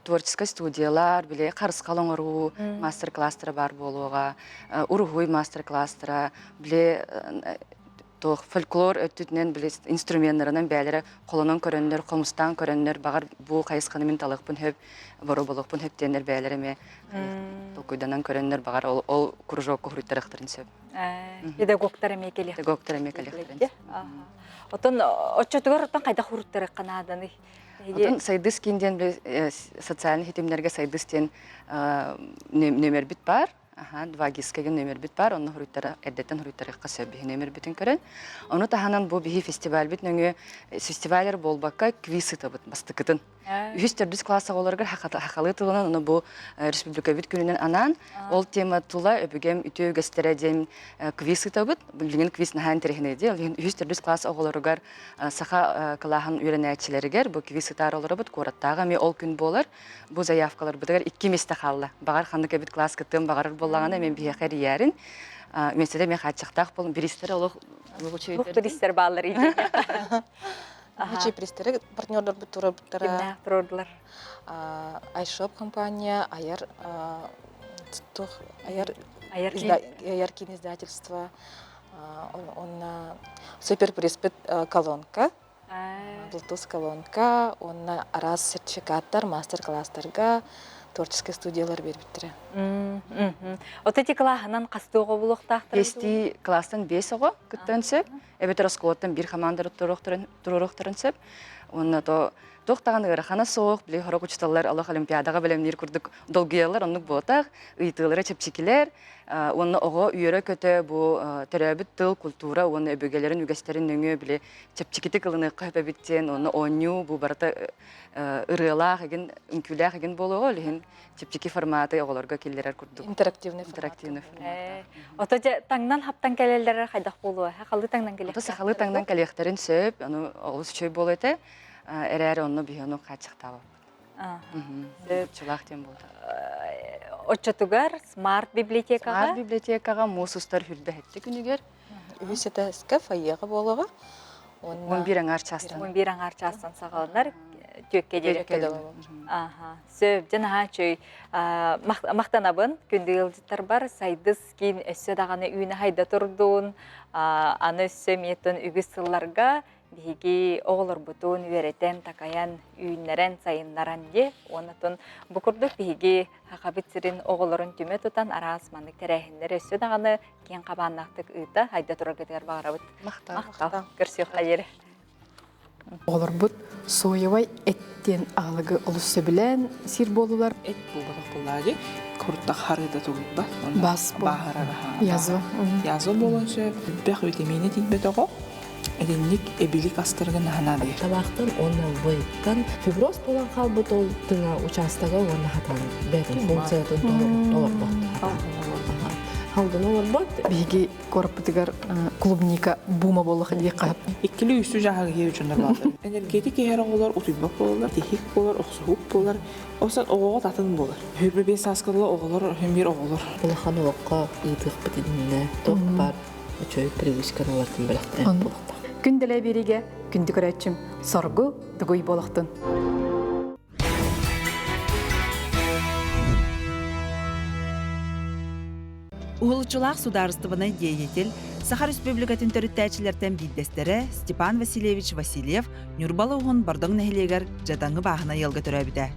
творческай студиялар, били харысхал оҥоруу мастер-класстара баар буолуоҕа, уруһуй мастер-класстара, били туох фольклор өттүтүнэн били инструменнарынан бэйэлэрэ холонон көрөннөр, хомустаан көрөннөр, баҕар бу хайысханы мин талыахпын сөп, боруобалуохпун сөп диэннэр бэйэлэрэ эмиэ толкуйданан көрөннөр, баҕар ол, ол кружокка суруйтарыахтарын сөп. Педагогтар эмиэ кэлиэх. Педагогтар эмиэ кэлиэхтэрин. Оттон оччотугар оттон хайдах уруттарыахха нааданый? Отон Сайдыс киин диэн социальный хитимнэргэ Сайдыс диэн нөмербит бар. Аха, 2ГИС-ка нөмербит бар, онно хуруйтара эрдэттэн хуруйтарыахха сөп биһи нөмербитин көрөн. Ону таһынан бу биһи фестивальбит нөҥүө фестивалер буолбакка квиз ыытабыт бастакытын. Үһүс төрдүс класс оҕолоругар хахалыы тылынан ону бу республикабыт күнүнэн анаан ол тема тула өбүгэм үтүө үгэстэрэ диэн квиз ыытабыт. Билигин квиз наһаа интэриэһинэй дии. Үһүс төрдүс класс оҕолоругар саха кылааһын үөрэнээччилэригэр бу квиз ытаары олоробут. Куораттааҕы эмиэ ол күн буолар. Бу заявкаларбытыгар икки миэстэ хаалла. Баҕар ханнык эбит класс кыттыан баҕарар буоллаҕына эмиэ биһиэхэ эрийээрин. Миэстэтэ эмиэ хааччахтаах буолан бириистэр олох Туристар бааллар Үчүй пристери партнердорбут турабыттара. Кимнээх туруордулар? iShop компания, Айар Айар Айар киин издательство, онна супер приспит колонка, Bluetooth колонка, уонна араас сертификаттар, мастер-класстарга, творческай студиялар биэрбиттэрэ. От эти кылааһынан хастыы оҕо булуохтаахтар? Биэстии класстан биэс оҕо кыттыан сөп. Эбэтэр оскуолаттан биир хамаандары туруоруохтарын сөп. Уонна то туох даҕаны ыарахана суох, били сорох учууталлар олох олимпиадаҕа бэлэмниир курдук долгуйаллар, оннук буотах, ыйытыылара чэпчэкилэр. Уонна оҕо үөрэ-көтө бу төрөөбүт тыл, культура уонна өбүгэлэрин үгэстэрин нөҥүө били чэпчэкитик ылыныахха сөп эбит диэн уонна оонньуу бу барыта ырыалаах игин, үҥкүүлээх игин буолуоҕа, ол иһин чэпчэки форматы оҕолорго киллэрэр курдук. Интерактивный Интерактивный формат. Ото дьэ таҥнан хаптан кэлэллэрэ хайдах буолуо? Сахалыы таҥнан кэлиэхтэрин Ото сахалыы таҥнан кэлиэхтэрин сөп, ону олус үчүгэй буолуо этэ. Эрээри онно биһи ону хааччахтаабаппыт. Чулаах диэн буолда. Оччотугар смарт библиотекаҕа Смарт библиотекаҕа муус устар хүрбэһэтти күнүгэр Үһүс этээскэ фойеҕа буолуоҕа. Он бир аҥаар чаастан. Он бир аҥаар чаастан саҕаланар түөккэ диэри. Аха. Сөп, дьэ наһаа үчүгэй. Махтанабын күндү ыалдьыттарбар Сайдыс киин өссө даҕаны үүнэ хайда турдун. Аны өссө эмиэтин үгүс сылларга биһиги оҕолорбутун үөрэтэн, такайан, үүннэрэн, сайыннаран дии. Уонна бу курдук биһиги Сахабыт сирин оҕолорун түмэ тутан араас маннык тэрээһиннэри өссө даҕаны киэҥ хабааннаахтык ыыта хайда тураргытыгар баҕарабыт. Махтал. Махтал. Көрсүөххэ диэри. Оҕолорбут соевай эт диэн аһылыгы олус сөбүлээн сиир буоллулар. Эт буолбатах буоллаҕа куртах харыыта тугуйбат. Бас бааһырара. Язва. Язва буолан сөп. Элбэх витамина тиийбэт оҕо итинник эбилик астарга наһанаадыйар. Табаахтан уонна вейптан фиброз буолан хаалбыт ол тыҥа учаастага уонна хатан бэйэтин функциятын толорбот. Халдын олорбот. Биһиги куораппытыгар клубника бума буоллах диэххэ. Иккили үстү жааһыгы иһэр дьоннор бааллар. Энергетик иһэр оҕолор утуйбат буолаллар, тиһик буолар, охсуһук буолар. Осон оҕоҕо татын буолар. Хүрбэ биэс сааскалла оҕолор, бир оҕолор. Улахан олоххо ыытыахпыт иннинэ туох баар үчүгэй привычканы олортун бэлэхтээх буолуохтаах. Күн дэлэ биэриигэ күндү көрөөччүм соргу дугуй буолохтун. Уһулуччулаах судаарыстыбаннай деятель, Саха Республикатын төрүттээччилэртэн биирдэстэрэ Степан Васильевич Васильев Ньурба улууһун Бордоҥ нэһилиэгэр дьадаҥы бааһынай ыалга төрөөбүтэ.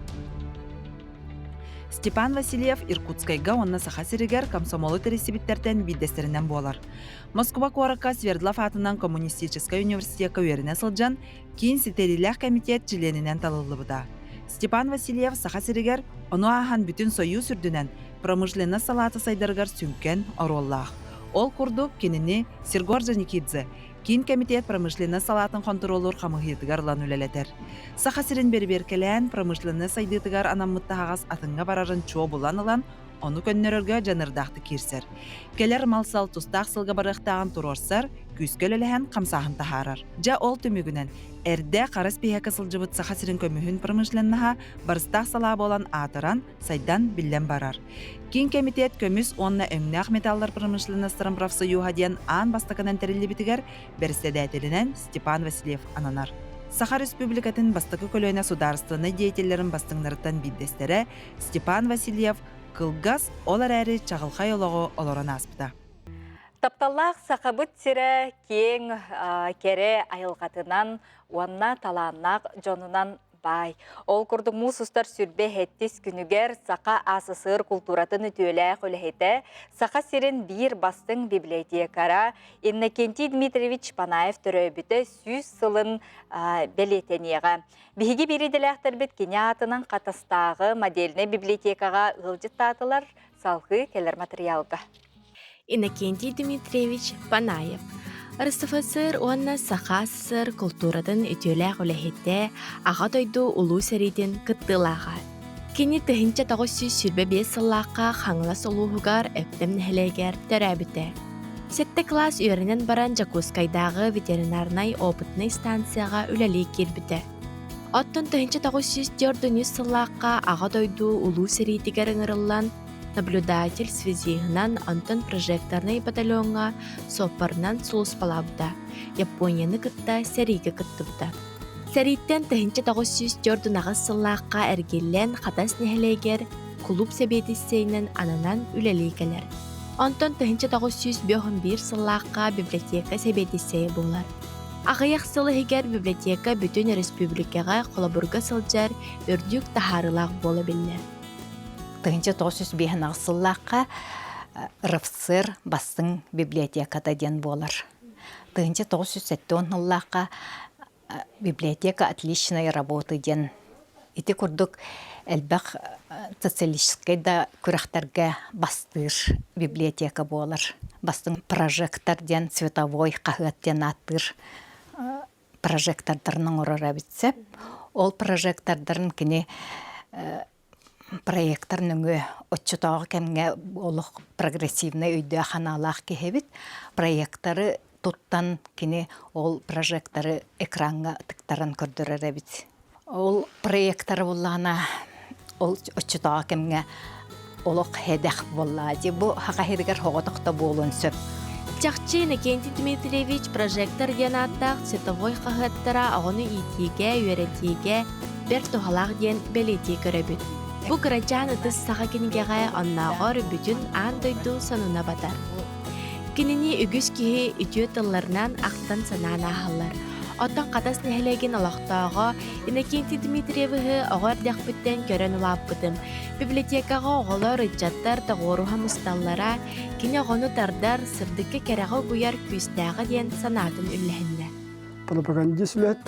Степан Васильев Иркутскайга уонна Саха сиригэр комсомолу тэрийсибиттэртэн биирдэстэринэн буолар. Москва куоракка Свердлов аатынан коммунистическай университекка үөрэнэ сылдьан, Киин ситэриилээх кэмитиэт чилиэнинэн талыллыбыта. Степан Васильев Саха сиригэр, ону ааһан бүтүн Сойуус үрдүнэн промышленность салаата сайдарыгар сүҥкэн оруоллаах. Ол курдук, кинини Сергор Джаникидзе Киин кэмитиэт промышленность салаатын хонтуруоллуур хамыыһыйатыгар ылан үлэлэтэр. Саха сирин бэрэбиэркэлээн, промышленность сайдыытыгар анаммыт таһаҕас атыҥҥа барарын чуо булан ылан, ону көннөрөргө дьаныардаахтык киирсэр. Кэлэр мал-сал тустаах сылга барыахтааҕын туруорсар, күүскэ үлэлэһэн хамсааһын таһаарар. Дьэ, ол түмүгүнэн, эрдэ хара испииһэккэ сылдьыбыт Саха сирин көмүһүн промышленноһа барыстаах салаа буолан аатыран, сайдан, биллэн барар. Киин кэмитиэт көмүс уонна өҥнөөх металлар промышленностарын профсоюһа диэн аан бастакынан тэриллибитигэр бэрэссэдээтэлинэн Степан Васильев ананар. Саха Республикатын бастакы көлүөнэ судаарыстыбаннай деятеллэрин бастыҥнарыттан биирдэстэрэ Степан Васильев кылгас, ол эрээри чаҕылхай олоҕу олорон ааспыта. Тапталлаах Сахабыт сирэ киэҥ, кэрэ айылҕатынан уонна талааннаах дьонунан баай. Ол курдук муус устар сүрбэ сэттис күнүгэр Саха АССР култууратын үтүөлээх үлэһитэ, Саха сирин биир бастыҥ библиотекара Иннокентий Дмитриевич Панаев төрөөбүтэ 100 сылын бэлиэтэниэҕэ. Биһиги биир идэлээхтэрбит кини аатынан Хатастааҕы модельнай библиотекаҕа ыалдьыттаатылар, салгыы кэлэр матырыйаалга. Иннокентий Дмитриевич Панаев РСФСР уонна Саха СССР култууратын үтүөлээх үлэһитэ, Аҕа дойду Улуу сэриитин кыттыылааҕа. Кини 1925 сыллаахха Хаҥалас улууһугар Өктөм нэһилиэгэр төрөөбүтэ. Сэттэ кылаас үөрэнэн баран Дьокуускайдааҕы ветеринарнай опытнай станцияҕа үлэлии киирбитэ. Оттон 1904 сыллаахха Аҕа дойду Улуу сэриитигэр ыҥырыллан наблюдатель связиһынан, онтон прожекторнай батальоҥҥа суоппарынан сулууспалаабыта, Японияны кытта сэриигэ кыттыбыта. Сэрииттэн 1948 сыллаахха эргиллэн Хатас нэһилиэгэр кулууп сэбиэдиссэйинэн ананан үлэлии кэлэр. Онтон 1951 сыллаахха библиотека сэбиэдиссэйэ буолар. Аҕыйах сыл иһигэр библиотека бүтүн өрөспүүбүлүкэҕэ холобурга сылдьар үрдүк таһаарыылаах буола биллэр. 1958 сыллаахха РФСР бастыҥ библиотеката диэн буолар. 1970 сыллаахха библиотека отличной работы диэн ити курдук элбэх социалистическай да күрэхтэргэ бастыыр библиотека буолар. Бастыҥ прожектор диэн световой хаһыат диэн ааттыыр прожектордарын оҥорор эбит сөп. Ол прожектордарын кини проектор нөҥүө оччотооҕу кэмҥэ олох прогрессивнай өйдөөх-санаалаах киһи эбит. Проекторы туттан кини ол прожекторы экраҥҥа тыктаран көрдөрөр эбит. Ол проекторы буллаҕына ол оччотооҕу кэмҥэ олох хэдэх буоллаа дии. Бу саха сиригэр соҕотох да буолуон сөп. Чахчы Иннокентий Дмитриевич прожектор диэн ааттаах цветовой хаһыаттара оҕону иитиигэ, үөрэтиигэ бэрт туһалаах диэн бэлиэтии көрөбүт. Бу кырачаан ытыс саха кинигэҕэ оннооҕор бүтүн аан дойду сонуна батар. Кинини үгүс киһи үтүө тылларынан ахтан-санаан ааһаллар. Оттон Хатас нэһилиэгин олохтооҕо Иннокентий Дмитриевиһы оҕо эрдэхпиттэн көрөн улааппытым. Библиотекаҕа оҕолор, ыччаттар тоҕуоруһа мусталлара, кини оҕону тардар, сырдыкка кэрэҕэ угуйар күүстээҕэ диэн санаатын үллэһиннэ. Пропагандист үлэһит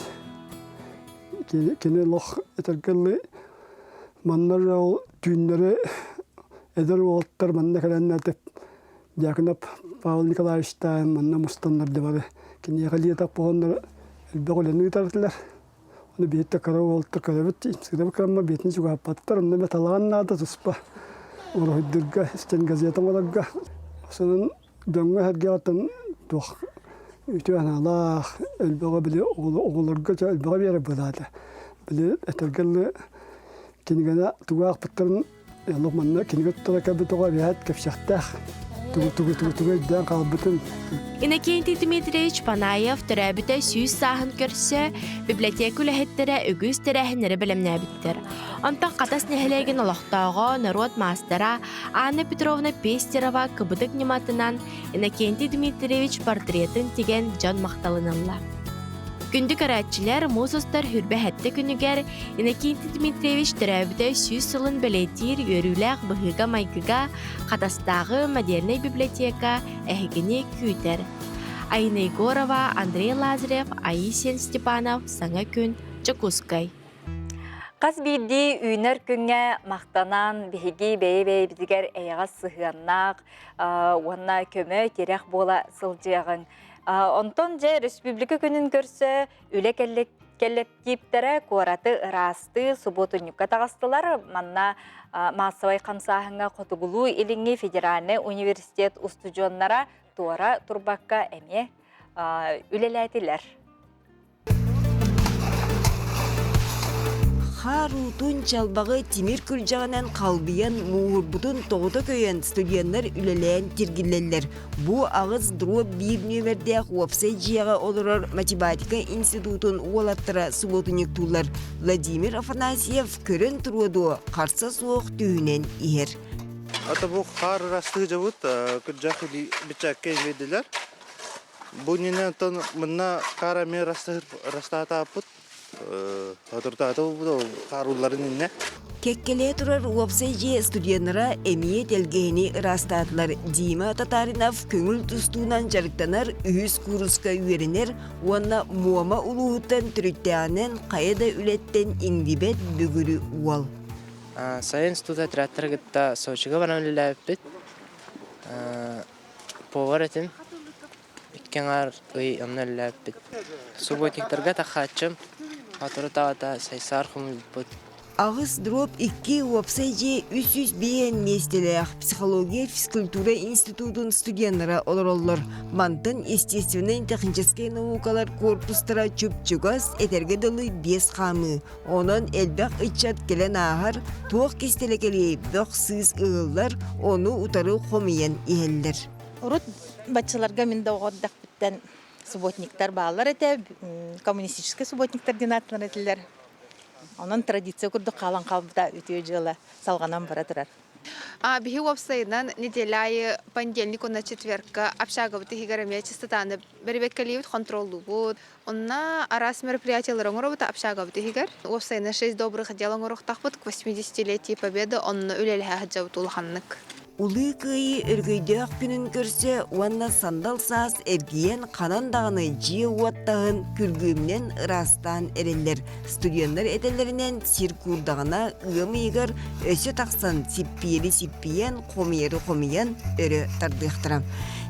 кини олох этэргэ манна ол түүннэри эдэр уолаттар манна кэлэннэр Дьяконов Павел Николаевичтаан манна мустаннар да бары киниэхэ лиэтэх буоланнар элбэх үлэни ыытар этилэр. Ону биһиттэ кыра уолаттар көрөбүт, сырыбы кырамма биэтин чугаһаппаттар, онно эмэ талаан наада туспа уруһуйдурга, стенгазета оҥорорго. Сонун дьоҥҥо сэргэҕиттэн туох үтүө санаалаах, элбэҕи били оҕолорго элбэҕи биэрэр буолаата. Били этэргэ дылы кинигэни тугу аахпыттарын Олох манна кинигэ туттара кэлбит оҕо эбээт кэпсэхтээх. Тугу тугу тугу тугу өйдөөн хаалбытын. Иннокентий Дмитриевич Панаев төрөөбүтэ 100 сааһын көрсө библиотека үлэһиттэрэ үгүс тэрээһиннэри бэлэмнээбиттэр. Онтон Хатас нэһилиэгин олохтооҕо, норуот маастара Анна Петровна Пестерова кыбытык ньыматынан Иннокентий Дмитриевич портретын тигэн дьон махталын ылла. Күндү көрөөччүлэр, муус устар хүрбэ сэттэ күнүгэр Иннокентий Дмитриевич төрөөбүтэ 100 сылын бэлиэтиир үөрүүлээх быһыыга-майгыга Хатастааҕы модельнай библиотека эһигини күүтэр. Айна Егорова, Андрей Лазарев, Аисиан Степанов, Саҥа күн, Дьокуускай. Хас биирдии үүнэр күҥҥэ махтанан биһиги бэйэ-бэйэбитигэр эйэҕэс сыһыаннаах уонна көмө, тирэх буола сылдьыаҕыҥ. Онтон дьэ республика күнүн көрсө үлэ кэллэктииптэрэ куораты ыраастыы субуотунньукка таҕыстылар. Манна маассабай хамсааһыҥҥа Хотугулуу-Илиҥҥи федеральнай университет устудьуоннара туора турбакка эмиэ үлэлээтилэр. Хаар уутун чалбаҕы тимир күрдьэҕинэн халбыйан мууһурбутун тоҕута көйөн студеннар үлэлээн тиргиллэллэр. Бу аҕыс дроп биир нүөмэрдээх уопсай дьиэҕэ олорор математика институтун уолаттара субуотунньуктууллар. Владимир Афанасьев көрөн туруо дуо, харса суох түһүнэн иһэр. Ата бу хаар ырастыы дьабыт күрдьэх бичээккэ илиэдилэр. Бу иннинэ оттон мынна хаар эмиэ растаатааппыт. Соторутааҕыта буолбута хаар уулларын иннэ. Кэккэлэһэ турар уопсай дьиэ студеннара эмиэ тэлгэһэни ыраастаатылар. Дима Татаринов көҥүл тустуунан дьарыктанар үһүс кууруска үөрэнэр уонна Муома улууһуттан төрүттээҕинэн хайа да үлэттэн иҥнибэт бүгүрү уол. Сайын институт отрядтары кытта Сочига баран үлэлээбиппит. Повар этим. Икки аҥаар ый онно үлэлээбиппит. Субботниктарга тахааччым, соторутааҕыта сайсаар хомуйбуппут. Аҕыс дроп икки уопсай дьиэ 305 миэстэлээх психология физкультура институтун студеннара олороллор. Мантан естественнай-техническэй наукалар корпустара чуп-чугас, этэргэ дылы биэс хаамыы. Онон элбэх ыччат кэлэн ааһар, туох кистэлэ кэлиэй, бөх-сыыс ыһыллар, ону утары хомуйан иһэллэр. Урут баччаларга мин да оҕо эрдэхпиттэн субботниктар бааллар этэ, коммунистическай субботниктар диэн ааттанар этилэр. Онон традиция курдук хаалан хаалбыта үтүө дьыала салҕанан бара турар. Биһи уопсайынан неделя аайы понедельник уонна четвергка общагабыт иһигэр эмиэ чистотаны бэрэбиэркэлиибит, хонтуруоллуубут. Онно араас мероприятиялары оҥоробут общагабыт иһигэр. Уопсайынан шесть добрых дел оҥоруохтаахпыт к 80-летию Победы онно үлэлэһэ сылдьабыт улаханнык. Улуу Кыайыы өргөйдөөх күнүн көрсө уонна сандал саас эргийэн ханан даҕаны дьиэ-уот таһын күргүөмүнэн ыраастаан эрэллэр. Студеннар этэллэринэн сир куурдаҕына ыам ыйыгар өссө тахсан сиппиэри сиппийэн, хомуйары хомуйан өрө тардыахтара.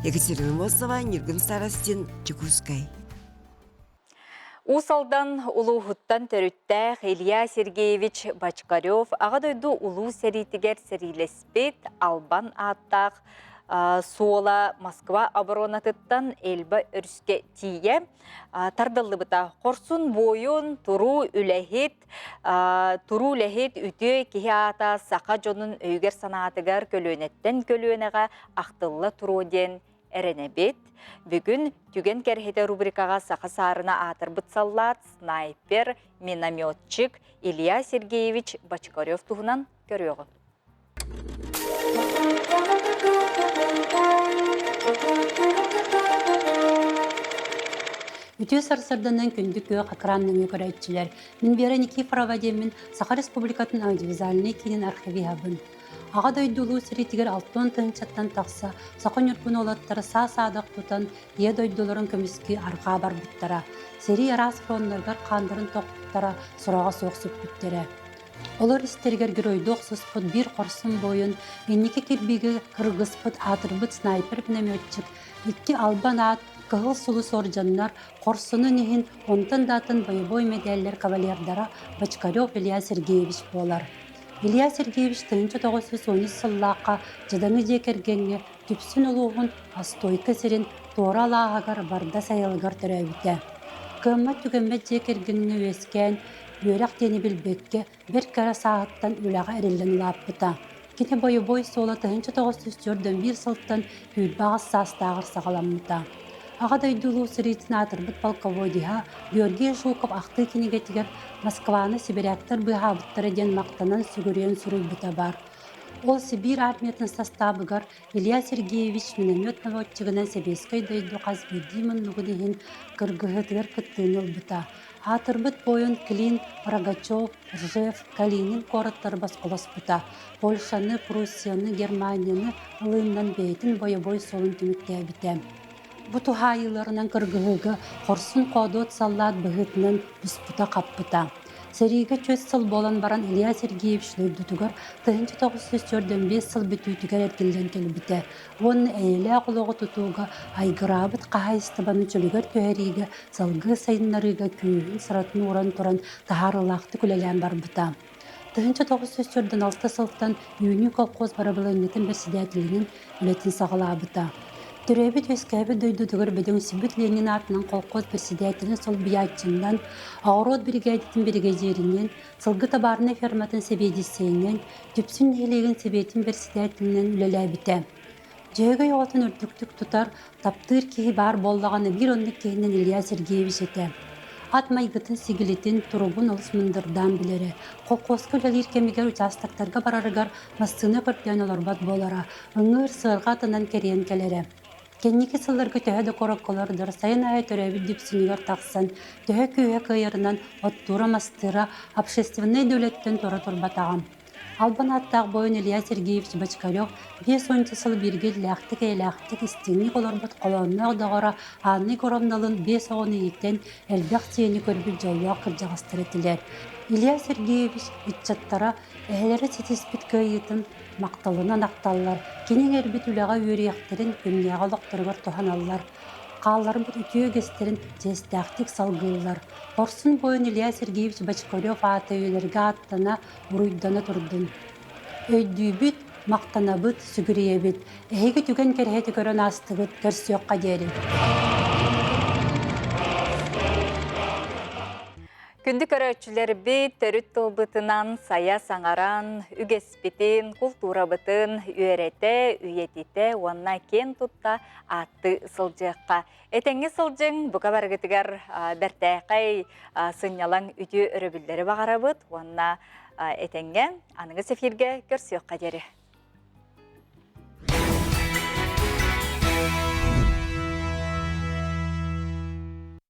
Екатерина Мосова, Ньургун Старостин, Дьокуускай. Уус Алдан улууһуттан төрүттээх Илья Сергеевич Бочкарев Аҕа дойду Улуу сэриитигэр сэриилэспит албан ааттаах суола Москва оборонатыттан Эльба өрүскэ тиийэ тардыллыбыта. Хорсун буойун, туруу үлэһит, туруу үлэһит үтүө киһи аата саха дьонун өйүгэр-санаатыгар көлүөнэттэн көлүөнэҕэ ахтылла туруо диэн эрэнэбит. Бүгүн Түгэн кэрэһитэ рубрикаҕа саха саарына аатырбыт саллаат, снайпер, минометчик Илья Сергеевич Бочкарев туһунан көрүөҕүҥ. Үтүө сарсыарданан күндү күөх экран нөҥүө көрөөччүлэр. Мин Вера Никифорова диэммин Саха Республикатын аудиовизуальнай киинин архивиһабын. Аҕа дойду Улуу сэриитигэр 60 тыһыынчаттан тахса саха ньургун уолаттара саа-саадах тутан Ийэ дойдуларын көмүскүү арҕаа барбыттара. Сэрии араас фроннарыгар хааннарын тохпуттара, сураҕа суох сүппүттэрэ. Олор истэригэр геройдуу охсуспут биир хорсун буойун, инники кирбиигэ кыргыспыт аатырбыт снайпер-пулеметчик, икки албан аат, Кыһыл Сулус орденнар, хорсунун иһин онтон да атын бойобуой мэдээллэр кавалердара Бочкарев Илья Сергеевич буолар. Илья Сергеевич 1913 сыллаахха дьадаҥы дьиэ кэргэҥҥэ Дүпсүн улууһун Остуойка сирин Туора алааһыгар Барда сайылыгар төрөөбүтэ. Кыаммат-түгэммэт дьиэ кэргэҥҥэ үөскээн, үөрэх диэни билбэккэ, бэрт кыра сааһыттан үлэҕэ эриллэн улааппыта. Кини бойобуой суола 1941 сылтан 28 саастааҕар саҕаламмыта. Аҕа дойду Улуу сэриитин аатырбыт полководеһа Георгий Жуков ахтыы кинигэтигэр Москваны сибиряктар быыһаабыттара диэн махтанан сүгүрүйэн суруйбута баар. Ол Сибиир армиятын састаабыгар Илья Сергеевич миномет наводчигынан сэбиэскэй дойду хас биирдии муннугун иһин кыргыһыытыгар кыттыыны ылбыта. Аатырбыт буойун Клин, Рогачев, Ржев, Калинин куораттары босхолоспута. Польшаны, Пруссияны, Германияны ылыыннан бэйэтин бойобуой суолун түмүктээбитэ. Бу туһаайыыларынан кыргыһыыга хорсун-хоодуот саллаат быһыытынан буспута-хаппыта. Сэриигэ чөс сыл буолан баран Илья Сергеевич дойдутугар 1945 сыл бүтүүтүгэр эргиллэн кэлбитэ уонна эйэлээх олоҕу тутууга айгыраабыт хаһаайыстыбаны чөлүгэр түһэриигэ салгыы сайыннарыыга күүһүн сыратын ууран туран таһаарыылаахтык үлэлээн барбыта. 1946 сылтан Үүнүү колхоз бырабылыанньатын бэрэссэдээтэлинэн үлэтин саҕалаабыта. Төрөөбүт-үөскээбит дойдутугар бөдөҥсүйбүт Ленин аатынан колхоз бэрэссэдээтэлин солбуйааччыннан, оҕуруот биригээдэтин биригэдьииринэн, сылгы табаарынай ферматын сэбиэдиссэйинэн, Дүпсүн нэһилиэгин сэбиэтин бэрэссэдээтэлинэн үлэлээбитэ. Дьөһөгөй оҕотун үрдүктүк тутар, таптыыр киһи баар буоллаҕына биир оннук киһинэн Илья Сергеевич этэ. Ат майгытын-сигилитин, туругун олус мындырдаан билэрэ. Холкуоска үлэлиир кэмигэр учаастактарга барарыгар массыына көрдөөн олорбот буолара, ыҥыыр, сыарҕа атынан кэрийэн кэлэрэ. Кэнники сылларга төһө да куоракка сайын аайы төрөөбүт Дүпсүнүгэр тахсан, төһө күүһэ кыайарынан оттуура-мастыыра общественнай да үлэттэн туора турбатаҕа. Албан ааттаах буойун Илья Сергеевич Бочкарев 50 сыл бииргэ иллээхтик-эйэлээхтик истиҥник олорбут холоонноох доҕоро Анна Егоровналыын биэс оҕону иитэн, элбэх сиэни көрбүт дьоллоох кырдьаҕастар этилэр. Илья Сергеевич ыччаттара эһэлэрэ ситиспит кыайыытын махталынан ахталлар, кини иҥэрбит үлэҕэ үөрүйэхтэрин күннээҕи олохторугар туһаналлар, хаалларбыт үтүө үгэстэрин чиэстээхтик салгыыллар. Хорсун буойун Илья Сергеевич Бочкарев аата үйэлэргэ ааттана, уруйдана турдун. Өйдүүбүт, махтанабыт, сүгүрүйэбит. Эһиги түгэн кэрэһити көрөн аастыгыт, көрсүөххэ диэри. Күндү көрөөччүлэрбит төрүт тылбытынан сайа саҥаран, үгэспитин, култуурабытын үөрэтэ, үйэтитэ уонна киэн тутта ааттыы сылдьыахха. Этэҥҥэ сылдьыҥ, бука барыгытыгар бэртээхэй сынньалаҥ үтүө өрөбүллэри баҕарабыт уонна этэҥҥэ аныгы эфиргэ көрсүөххэ диэри.